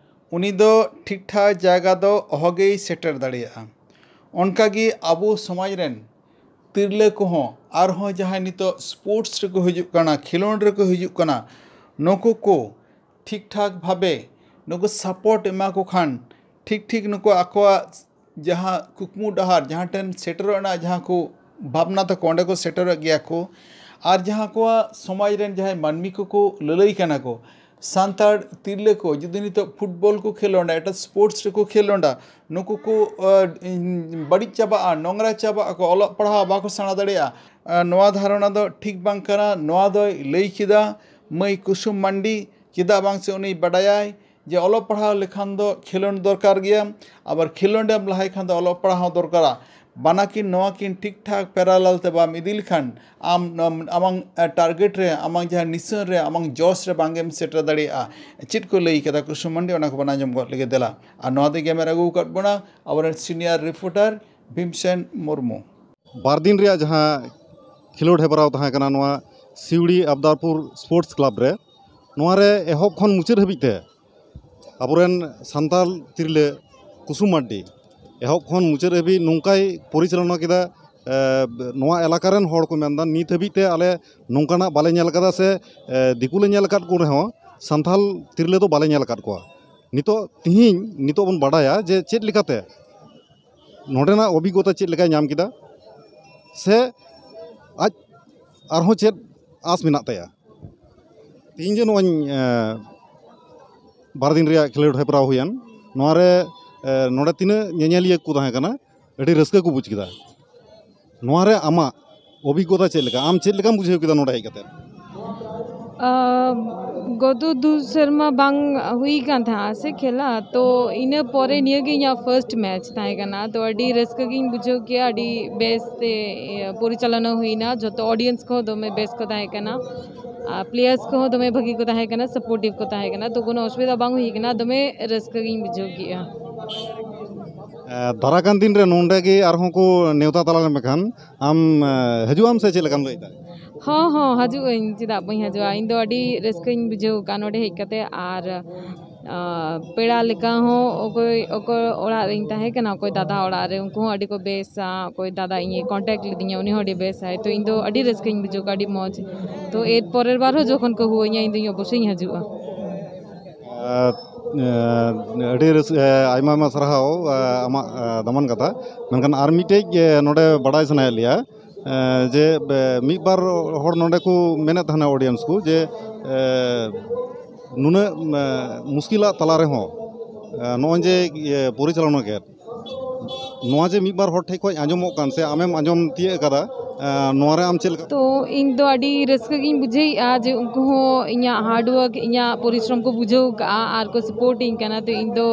ᱩᱱᱤ ᱫᱚ ᱴᱷᱤᱠ ᱴᱷᱟᱠ ᱡᱟᱭᱜᱟ ᱫᱚ ᱚᱦᱚᱜᱮᱭ ᱥᱮᱴᱮᱨ ᱫᱟᱲᱮᱭᱟᱜᱼᱟ᱾ ᱚᱱᱠᱟᱜᱮ ᱟᱵᱚ ᱥᱚᱢᱟᱡᱽ ᱨᱮᱱ ᱛᱤᱨᱞᱟᱹ ᱠᱚᱦᱚᱸ, ᱟᱨᱦᱚᱸ ᱡᱟᱦᱟᱸᱭ ᱱᱤᱛᱚᱜ ᱥᱯᱳᱨᱴᱥ ᱨᱮᱠᱚ ᱦᱤᱡᱩᱜ ᱠᱟᱱᱟ, ᱠᱷᱮᱞᱳᱸᱰ ᱨᱮᱠᱚ ᱦᱤᱡᱩᱜ ᱠᱟᱱᱟ, ᱱᱩᱠᱩ ᱠᱚ ᱴᱷᱤᱠ ᱴᱷᱟᱠ ᱵᱷᱟᱵᱮ ᱱᱩᱠᱩ ᱥᱟᱯᱳᱨᱴ ᱮᱢᱟ ᱠᱚ ᱠᱷᱟᱱ, ᱴᱷᱤᱠ ᱴᱷᱤᱠ ᱱᱩᱠᱩ ᱟᱠᱚᱣᱟᱜ ᱡᱟᱦᱟᱸ ᱠᱩᱠᱢᱩ ᱰᱟᱦᱟᱨ, ᱡᱟᱦᱟᱸ ᱴᱷᱮᱱ ᱥᱮᱴᱮᱨᱚᱜ ᱨᱮᱱᱟᱜ ᱡᱟᱦᱟᱸ ᱠᱚ ᱵᱷᱟᱵᱽᱱᱟ ᱛᱟᱠᱚ, ᱚᱸᱰᱮ ᱠᱚ ᱥᱮᱴᱮᱨᱚᱜ ᱜᱮᱭᱟ ᱠᱚ᱾ ᱟᱨ ᱡᱟᱦᱟᱸ ᱠᱚᱣᱟᱜ ᱥᱚᱢᱟᱡᱽ ᱨᱮᱱ ᱡᱟᱦᱟᱸᱭ ᱢᱟᱹᱱᱢᱤ ᱠᱚᱠᱚ ᱞᱟᱹᱞᱟᱹᱭ ᱠᱟᱱᱟ ᱠᱚ, ᱥᱟᱱᱛᱟᱲ ᱛᱤᱨᱞᱟᱹ ᱠᱚ ᱡᱩᱫᱤ ᱱᱤᱛᱚᱜ ᱯᱷᱩᱴᱵᱚᱞ ᱠᱚ ᱠᱷᱮᱞᱳᱰᱟ, ᱮᱴᱟᱜ ᱥᱯᱳᱨᱴᱥ ᱨᱮᱠᱚ ᱠᱷᱮᱞᱳᱰᱟ, ᱱᱩᱠᱩ ᱠᱚ ᱟᱸ, ᱵᱟᱹᱲᱤᱡ ᱪᱟᱵᱟᱜᱼᱟ, ᱱᱚᱝᱨᱟ ᱪᱟᱵᱟᱜ ᱟᱠᱚ, ᱚᱞᱚᱜ ᱯᱟᱲᱦᱟᱣ ᱵᱟᱠᱚ ᱥᱮᱬᱟ ᱫᱟᱲᱮᱭᱟᱜᱼᱟ᱾ ᱟᱸ, ᱱᱚᱣᱟ ᱫᱷᱟᱨᱚᱱᱟ ᱫᱚ ᱴᱷᱤᱠ ᱵᱟᱝ ᱠᱟᱱᱟ᱾ ᱱᱚᱣᱟ ᱫᱚᱭ ᱞᱟᱹᱭ ᱠᱮᱫᱟ ᱢᱟᱹᱭ ᱠᱩᱥᱩᱢ ᱢᱟᱱᱰᱤ, ᱪᱮᱫᱟᱜ ᱵᱟᱝ ᱥᱮ ᱩᱱᱤ ᱵᱟᱰᱟᱭᱟᱭ ᱡᱮ ᱚᱞᱚᱜ ᱯᱟᱲᱦᱟᱣ ᱞᱮᱠᱷᱟᱱ ᱫᱚ ᱠᱷᱮᱞᱳᱰ ᱫᱚᱨᱠᱟᱨ ᱜᱮᱭᱟ, ᱟᱵᱟᱨ ᱠᱷᱮᱞᱳᱰ ᱮᱢ ᱞᱟᱦᱟᱭ ᱠᱷᱟᱱ ᱫᱚ ᱚᱞᱚᱜ ᱯᱟᱲᱦᱟᱣ ᱦᱚᱸ ᱫᱚᱨᱠᱟᱨᱟ᱾ ᱵᱟᱱᱟᱠᱤᱱ ᱱᱚᱣᱟ ᱠᱤᱱ ᱴᱷᱤᱠ ᱴᱷᱟᱠ ᱯᱮᱨᱟᱞᱟᱞ ᱛᱮ ᱵᱟᱢ ᱤᱫᱤ ᱞᱮᱠᱷᱟᱱ ᱟᱢ ᱱᱚᱣᱟ ᱟᱢᱟᱝ, ᱮ, ᱴᱟᱨᱜᱮᱴ ᱨᱮ, ᱟᱢᱟᱝ ᱡᱟᱦᱟᱸ ᱱᱤᱥᱟᱹᱱ ᱨᱮ, ᱟᱢᱟᱝ ᱡᱚᱥ ᱨᱮ ᱵᱟᱝ ᱮᱢ ᱥᱮᱴᱮᱨ ᱫᱟᱲᱮᱭᱟᱜᱼᱟ᱾ ᱪᱮᱫ ᱠᱚ ᱞᱟᱹᱭ ᱠᱟᱫᱟ ᱠᱩᱥᱩᱢ ᱢᱟᱱᱰᱤ, ᱚᱱᱟ ᱠᱚᱵᱚᱱ ᱟᱸᱡᱚᱢ ᱜᱚᱫ ᱞᱮᱜᱮ ᱫᱮᱞᱟ᱾ ᱟᱨ ᱱᱚᱣᱟ ᱫᱚ ᱜᱮᱢᱮᱨ ᱟᱹᱜᱩ ᱟᱠᱟᱫ ᱵᱚᱱᱟ ᱟᱵᱚᱨᱮᱱ ᱥᱤᱱᱤᱭᱟᱨ ᱨᱤᱯᱳᱨᱴᱟᱨ ᱵᱷᱤᱢᱥᱮᱱ ᱢᱩᱨᱢᱩ᱾ ᱵᱟᱨ ᱫᱤᱱ ᱨᱮᱭᱟᱜ ᱡᱟᱦᱟᱸ ᱠᱷᱮᱞᱳᱰ ᱦᱮᱯᱨᱟᱣ ᱛᱟᱦᱮᱸ ᱠᱟᱱᱟ ᱱᱚᱣᱟ ᱥᱤᱣᱲᱤ ᱟᱵᱫᱟᱨᱯᱩᱨ ᱥᱯᱳᱨᱴᱥ ᱠᱞᱟᱵᱽ ᱨᱮ, ᱱᱚᱣᱟ ᱨᱮ ᱮᱦᱚᱵ ᱠᱷᱚᱱ ᱢᱩᱪᱟᱹᱫ ᱦᱟᱹᱵᱤᱡ ᱛᱮ ᱟᱵᱚᱨᱮᱱ ᱥᱟᱱᱛᱟᱲ ᱛᱤᱨᱞᱟᱹ ᱠᱩᱥᱩᱢ ᱢᱟᱨᱰᱤ ᱮᱦᱚᱵ ᱠᱷᱚᱱ ᱢᱩᱪᱟᱹᱫ ᱦᱟᱹᱵᱤᱡ ᱱᱚᱝᱠᱟᱭ ᱯᱚᱨᱤᱪᱟᱞᱚᱱᱟ ᱠᱮᱫᱟ᱾ ᱮ, ᱱᱚᱣᱟ ᱮᱞᱟᱠᱟ ᱨᱮᱱ ᱦᱚᱲ ᱠᱚ ᱢᱮᱱᱫᱟ, ᱱᱤᱛ ᱦᱟᱹᱵᱤᱡ ᱛᱮ ᱟᱞᱮ ᱱᱚᱝᱠᱟᱱᱟᱜ ᱵᱟᱞᱮ ᱧᱮᱞ ᱠᱟᱫᱟ, ᱥᱮ, ᱮ, ᱫᱤᱠᱩ ᱞᱮ ᱧᱮᱞ ᱟᱠᱟᱫ ᱠᱚ ᱨᱮᱦᱚᱸ ᱥᱟᱱᱛᱟᱲ ᱛᱤᱨᱞᱟᱹ ᱫᱚ ᱵᱟᱞᱮ ᱧᱮᱞ ᱟᱠᱟᱫ ᱠᱚᱣᱟ᱾ ᱱᱤᱛᱚᱜ, ᱛᱤᱦᱤᱧ, ᱱᱤᱛᱚᱜ ᱵᱚᱱ ᱵᱟᱰᱟᱭᱟ ᱡᱮ ᱪᱮᱫ ᱞᱮᱠᱟᱛᱮ ᱱᱚᱰᱮᱱᱟᱜ ᱚᱵᱷᱤᱜᱽᱜᱚᱛᱟ ᱪᱮᱫ ᱞᱮᱠᱟᱭ ᱧᱟᱢ ᱠᱮᱫᱟ, ᱥᱮ ᱟᱡ ᱟᱨᱦᱚᱸ ᱪᱮᱫ ᱟᱸᱥ ᱢᱮᱱᱟᱜ ᱛᱟᱭᱟ᱾ ᱛᱤᱦᱤᱧ ᱡᱮ ᱱᱚᱜᱼᱚᱭ, ᱮ, ᱵᱟᱨ ᱫᱤᱱ ᱨᱮᱭᱟᱜ ᱠᱷᱮᱞᱳᱰ ᱦᱮᱯᱨᱟᱣ ᱦᱩᱭᱮᱱ, ᱱᱚᱣᱟ ᱨᱮ, ᱮ, ᱱᱚᱰᱮ ᱛᱤᱱᱟᱹᱜ ᱧᱮᱧᱮᱞᱤᱭᱟᱹ ᱠᱚ ᱛᱟᱦᱮᱸ ᱠᱟᱱᱟ, ᱟᱹᱰᱤ ᱨᱟᱹᱥᱠᱟᱹ ᱠᱚ ᱵᱩᱡᱽ ᱠᱮᱫᱟ᱾ ᱱᱚᱣᱟ ᱨᱮ ᱟᱢᱟᱜ ᱚᱵᱷᱤᱜᱽᱜᱚᱛᱟ ᱪᱮᱫ ᱞᱮᱠᱟ? ᱟᱢ ᱪᱮᱫ ᱞᱮᱠᱟᱢ ᱵᱩᱡᱷᱟᱹᱣ ᱠᱮᱫᱟ ᱱᱚᱰᱮ ᱦᱮᱡ ᱠᱟᱛᱮ? ᱟᱢ, ᱜᱚᱛᱚ ᱫᱩ ᱥᱮᱨᱢᱟ ᱵᱟᱝ ᱦᱩᱭ ᱠᱟᱱ ᱛᱟᱦᱮᱸᱜᱼᱟ ᱥᱮ ᱠᱷᱮᱞᱟ, ᱛᱚ ᱤᱱᱟᱹ ᱯᱚᱨᱮ ᱱᱤᱭᱟᱹ ᱜᱮ ᱤᱧᱟᱹᱜ ᱯᱷᱟᱨᱥᱴ ᱢᱮᱪ ᱛᱟᱦᱮᱸ ᱠᱟᱱᱟ᱾ ᱛᱚ ᱟᱹᱰᱤ ᱨᱟᱹᱥᱠᱟᱹ ᱜᱤᱧ ᱵᱩᱡᱷᱟᱹᱣ ᱠᱮᱜᱼᱟ, ᱟᱹᱰᱤ ᱵᱮᱥ ᱛᱮ, ᱤᱭᱟᱹ, ᱯᱚᱨᱤᱪᱟᱞᱚᱱᱟ ᱦᱩᱭᱱᱟ, ᱡᱚᱛᱚ ᱚᱰᱤᱭᱮᱱᱥ ᱠᱚᱦᱚᱸ ᱫᱚᱢᱮ ᱵᱮᱥ ᱠᱚ ᱛᱟᱦᱮᱸ ᱠᱟᱱᱟ, ᱟᱨ ᱯᱞᱮᱭᱟᱨᱥ ᱠᱚᱦᱚᱸ ᱫᱚᱢᱮ ᱵᱷᱟᱹᱜᱤ ᱠᱚ ᱛᱟᱦᱮᱸ ᱠᱟᱱᱟ, ᱥᱟᱯᱳᱨᱴᱤᱵᱷ ᱠᱚ ᱛᱟᱦᱮᱸ ᱠᱟᱱᱟ, ᱛᱚ ᱠᱳᱱᱳ ᱚᱥᱩᱵᱤᱫᱷᱟ ᱵᱟᱝ ᱦᱩᱭ ᱠᱟᱱᱟ, ᱫᱚᱢᱮ ᱨᱟᱹᱥᱠᱟᱹ ᱜᱤᱧ ᱵᱩᱡᱷᱟᱹᱣ ᱠᱮᱜᱼᱟ᱾ ᱮ, ᱫᱟᱨᱟᱭ ᱠᱟᱱ ᱫᱤᱱ ᱨᱮ ᱱᱚᱰᱮ ᱜᱮ ᱟᱨᱦᱚᱸ ᱠᱚ ᱱᱮᱣᱛᱟ ᱛᱟᱞᱟᱝ ᱢᱮᱠᱷᱟᱱ ᱟᱢ, ᱮ, ᱦᱤᱡᱩᱜ ᱟᱢ ᱥᱮ ᱪᱮᱫ ᱞᱮᱠᱟᱢ ᱞᱟᱹᱭ ᱮᱫᱟ? ᱦᱚᱸ, ᱦᱚᱸ, ᱦᱤᱡᱩᱜ ᱟᱹᱧ, ᱪᱮᱫᱟᱜ ᱵᱟᱹᱧ ᱦᱤᱡᱩᱜᱼᱟ? ᱤᱧ ᱫᱚ ᱟᱹᱰᱤ ᱨᱟᱹᱥᱠᱟᱹᱧ ᱵᱩᱡᱷᱟᱹᱣ ᱠᱟᱜᱼᱟ ᱱᱚᱰᱮ ᱦᱮᱡ ᱠᱟᱛᱮ, ᱟᱨ, ᱟ, ᱯᱮᱲᱟ ᱞᱮᱠᱟ ᱦᱚᱸ ᱚᱠᱚᱭ, ᱚᱠᱚᱭ ᱚᱲᱟᱜ ᱨᱤᱧ ᱛᱟᱦᱮᱸ ᱠᱟᱱᱟ, ᱚᱠᱚᱭ ᱫᱟᱫᱟ ᱚᱲᱟᱜ ᱨᱮ, ᱩᱱᱠᱩ ᱦᱚᱸ ᱟᱹᱰᱤ ᱠᱚ ᱵᱮᱥᱟ, ᱚᱠᱚᱭ ᱫᱟᱫᱟ ᱤᱧᱮ ᱠᱚᱱᱴᱮᱠᱴ ᱞᱤᱫᱤᱧᱟ, ᱩᱱᱤ ᱦᱚᱸ ᱟᱹᱰᱤ ᱵᱮᱥᱟᱭ, ᱛᱚ ᱤᱧ ᱫᱚ ᱟᱹᱰᱤ ᱨᱟᱹᱥᱠᱟᱹᱧ ᱵᱩᱡᱷᱟᱹᱣ ᱠᱟᱜᱼᱟ, ᱟᱹᱰᱤ ᱢᱚᱡᱽ᱾ ᱛᱚ ᱮᱨ ᱯᱚᱨᱮᱨ ᱵᱟᱨ ᱦᱚᱸ ᱡᱚᱠᱷᱚᱱ ᱠᱚ ᱦᱩᱭᱟᱹᱧᱟ, ᱤᱧ ᱫᱚᱧ ᱚᱵᱚᱥᱥᱳᱭᱤᱧ ᱦᱤᱡᱩᱜᱼᱟ᱾ ᱟᱨ ᱟᱹᱰᱤ ᱨᱟᱹᱥ-, ᱟᱭᱢᱟ ᱟᱭᱢᱟ ᱥᱟᱨᱦᱟᱣ ᱟᱢᱟᱜ ᱫᱟᱢᱟᱱ ᱠᱟᱛᱷᱟ᱾ ᱢᱮᱱᱠᱷᱟᱱ ᱟᱨ ᱢᱤᱫᱴᱮᱡ ᱱᱚᱰᱮ ᱵᱟᱰᱟᱭ ᱥᱟᱱᱟᱭᱮᱫ ᱞᱮᱭᱟ, ᱡᱮ ᱢᱤᱫ ᱵᱟᱨ ᱦᱚᱲ ᱱᱚᱰᱮ ᱠᱚ ᱢᱮᱱᱮᱫ ᱛᱟᱦᱮᱱᱟ, ᱚᱰᱤᱭᱮᱱᱥ ᱠᱚ, ᱡᱮ ᱱᱩᱱᱟᱹᱜ ᱢᱩᱥᱠᱤᱞᱟᱜ ᱛᱟᱞᱟ ᱨᱮᱦᱚᱸ ᱱᱚᱜᱼᱚᱭ ᱡᱮ ᱤᱭᱟᱹ ᱯᱚᱨᱤᱪᱟᱞᱚᱱᱟ ᱜᱮᱫ, ᱱᱚᱣᱟ ᱡᱮ ᱢᱤᱫ ᱵᱟᱨ ᱦᱚᱲ ᱴᱷᱮᱱ ᱠᱷᱚᱱ ᱟᱸᱡᱚᱢᱚᱜ ᱠᱟᱱ ᱥᱮ ᱟᱢᱮᱢ ᱟᱸᱡᱚᱢ ᱛᱤᱭᱟᱹᱜ ᱟᱠᱟᱫᱟ, ᱱᱚᱣᱟ ᱨᱮ ᱟᱢ ᱪᱮᱫ ᱞᱮᱠᱟ? ᱛᱚ ᱤᱧ ᱫᱚ ᱟᱹᱰᱤ ᱨᱟᱹᱥᱠᱟᱹ ᱜᱤᱧ ᱵᱩᱡᱷᱟᱹᱣᱮᱫᱼᱟ ᱡᱮ ᱩᱱᱠᱩ ᱦᱚᱸ ᱤᱧᱟᱹᱜ ᱦᱟᱨᱰ ᱣᱟᱨᱠ, ᱤᱧᱟᱹᱜ ᱯᱚᱨᱤᱥᱨᱚᱢ ᱠᱚ ᱵᱩᱡᱷᱟᱹᱣ ᱠᱟᱜᱼᱟ ᱟᱨ ᱠᱚ ᱥᱟᱯᱳᱨᱴᱤᱧ ᱠᱟᱱᱟ᱾ ᱛᱚ ᱤᱧ ᱫᱚ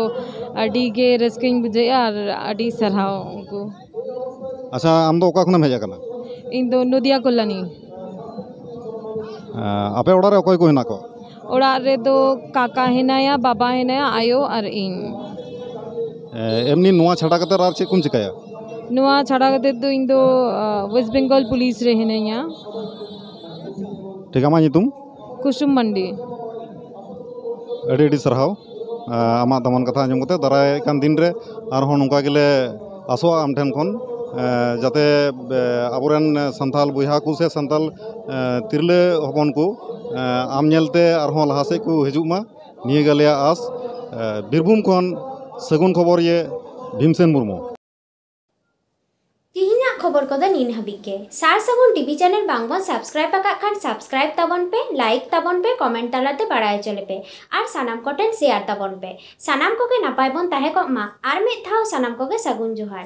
ᱟᱹᱰᱤ ᱜᱮ ᱨᱟᱹᱥᱠᱟᱹᱧ ᱵᱩᱡᱷᱟᱹᱣᱮᱫᱼᱟ ᱟᱨ ᱟᱹᱰᱤ ᱥᱟᱨᱦᱟᱣ ᱩᱱᱠᱩ᱾ ᱟᱪᱪᱷᱟ, ᱟᱢ ᱫᱚ ᱚᱠᱟ ᱠᱷᱚᱱᱮᱢ ᱦᱮᱡ ᱟᱠᱟᱱᱟ? ᱤᱧ ᱫᱚ ᱱᱚᱫᱤᱭᱟ ᱠᱚᱞᱟᱱᱤ᱾ ᱟᱯᱮ ᱚᱲᱟᱜ ᱨᱮ ᱚᱠᱚᱭ ᱠᱚ ᱦᱮᱱᱟᱜ ᱠᱚᱣᱟ? ᱚᱲᱟᱜ ᱨᱮᱫᱚ ᱠᱟᱠᱟ ᱦᱮᱱᱟᱭᱟ, ᱵᱟᱵᱟ ᱦᱮᱱᱟᱭᱟ, ᱟᱭᱳ ᱟᱨ ᱤᱧ᱾ ᱮᱢᱱᱤ ᱱᱚᱣᱟ ᱪᱷᱟᱰᱟ ᱠᱟᱛᱮ ᱟᱨ ᱪᱮᱫ ᱠᱚᱢ ᱪᱤᱠᱟᱹᱭᱟ? ᱱᱚᱣᱟ ᱪᱷᱟᱰᱟ ᱠᱟᱛᱮ ᱫᱚ ᱤᱧ ᱫᱚ ᱣᱮᱥᱴ ᱵᱮᱝᱜᱚᱞ ᱯᱩᱞᱤᱥ ᱨᱮ ᱦᱤᱱᱟᱹᱧᱟ᱾ ᱴᱷᱤᱠ, ᱟᱢᱟᱜ ᱧᱩᱛᱩᱢ? ᱠᱩᱥᱩᱢ ᱢᱟᱱᱰᱤ᱾ ᱟᱹᱰᱤ ᱟᱹᱰᱤ ᱥᱟᱨᱦᱟᱣ ᱟᱢᱟᱜ ᱫᱟᱢᱟᱱ ᱠᱟᱛᱷᱟ ᱟᱸᱡᱚᱢ ᱠᱟᱛᱮ᱾ ᱫᱟᱨᱟᱭ ᱠᱟᱱ ᱫᱤᱱ ᱨᱮ ᱟᱨᱦᱚᱸ ᱱᱚᱝᱠᱟ ᱜᱮᱞᱮ ᱟᱥᱚᱜᱼᱟ ᱟᱢ ᱴᱷᱮᱱ ᱠᱷᱚᱱ, ᱡᱟᱛᱮ ᱟᱵᱚᱨᱮᱱ ᱥᱟᱱᱛᱟᱲ ᱵᱚᱭᱦᱟ ᱠᱚ ᱥᱮ ᱥᱟᱱᱛᱟᱲ ᱛᱤᱨᱞᱟᱹ ᱦᱚᱯᱚᱱ ᱠᱚ ᱟᱢ ᱧᱮᱞᱛᱮ ᱟᱨᱦᱚᱸ ᱞᱟᱦᱟ ᱥᱮᱫ ᱠᱚ ᱦᱤᱡᱩᱜ ᱢᱟ᱾ ᱱᱤᱭᱟᱹ ᱜᱮ ᱟᱞᱮᱭᱟᱜ ᱟᱥ᱾ ᱵᱤᱨᱵᱷᱩᱢ ᱠᱷᱚᱱ ᱥᱟᱹᱜᱩᱱ ᱠᱷᱚᱵᱚᱨᱤᱭᱟᱹ ᱵᱷᱤᱢᱥᱮᱱ ᱢᱩᱨᱢᱩ᱾ ᱛᱤᱦᱤᱧᱟᱜ ᱠᱷᱚᱵᱚᱨ ᱠᱚᱫᱚ ᱱᱤᱱ ᱦᱟᱹᱵᱤᱡ ᱜᱮ᱾ ᱥᱟᱨ ᱥᱟᱹᱜᱩᱱ ᱴᱤᱵᱷᱤ ᱪᱮᱱᱮᱞ ᱵᱟᱝ ᱵᱚᱱ ᱥᱟᱵᱥᱠᱨᱟᱭᱤᱵ ᱟᱠᱟᱫ ᱠᱷᱟᱱ ᱥᱟᱵᱥᱠᱨᱟᱭᱤᱵ ᱛᱟᱵᱚᱱ ᱯᱮ, ᱞᱟᱭᱤᱠ ᱛᱟᱵᱚᱱ ᱯᱮ, ᱠᱚᱢᱮᱱᱴ ᱛᱟᱞᱟᱛᱮ ᱵᱟᱲᱟᱭ ᱦᱚᱪᱚ ᱞᱮᱯᱮ ᱟᱨ ᱥᱟᱱᱟᱢ ᱠᱚᱴᱷᱮᱱ ᱥᱮᱭᱟᱨ ᱛᱟᱵᱚᱱ ᱯᱮ᱾ ᱥᱟᱱᱟᱢ ᱠᱚᱜᱮ ᱱᱟᱯᱟᱭ ᱵᱚᱱ ᱛᱟᱦᱮᱸ ᱠᱚᱜ ᱢᱟ᱾ ᱟᱨ ᱢᱤᱫ ᱫᱷᱟᱣ ᱥᱟᱱᱟᱢ ᱠᱚᱜᱮ ᱥᱟᱹᱜᱩᱱ ᱡᱚᱦᱟᱨ᱾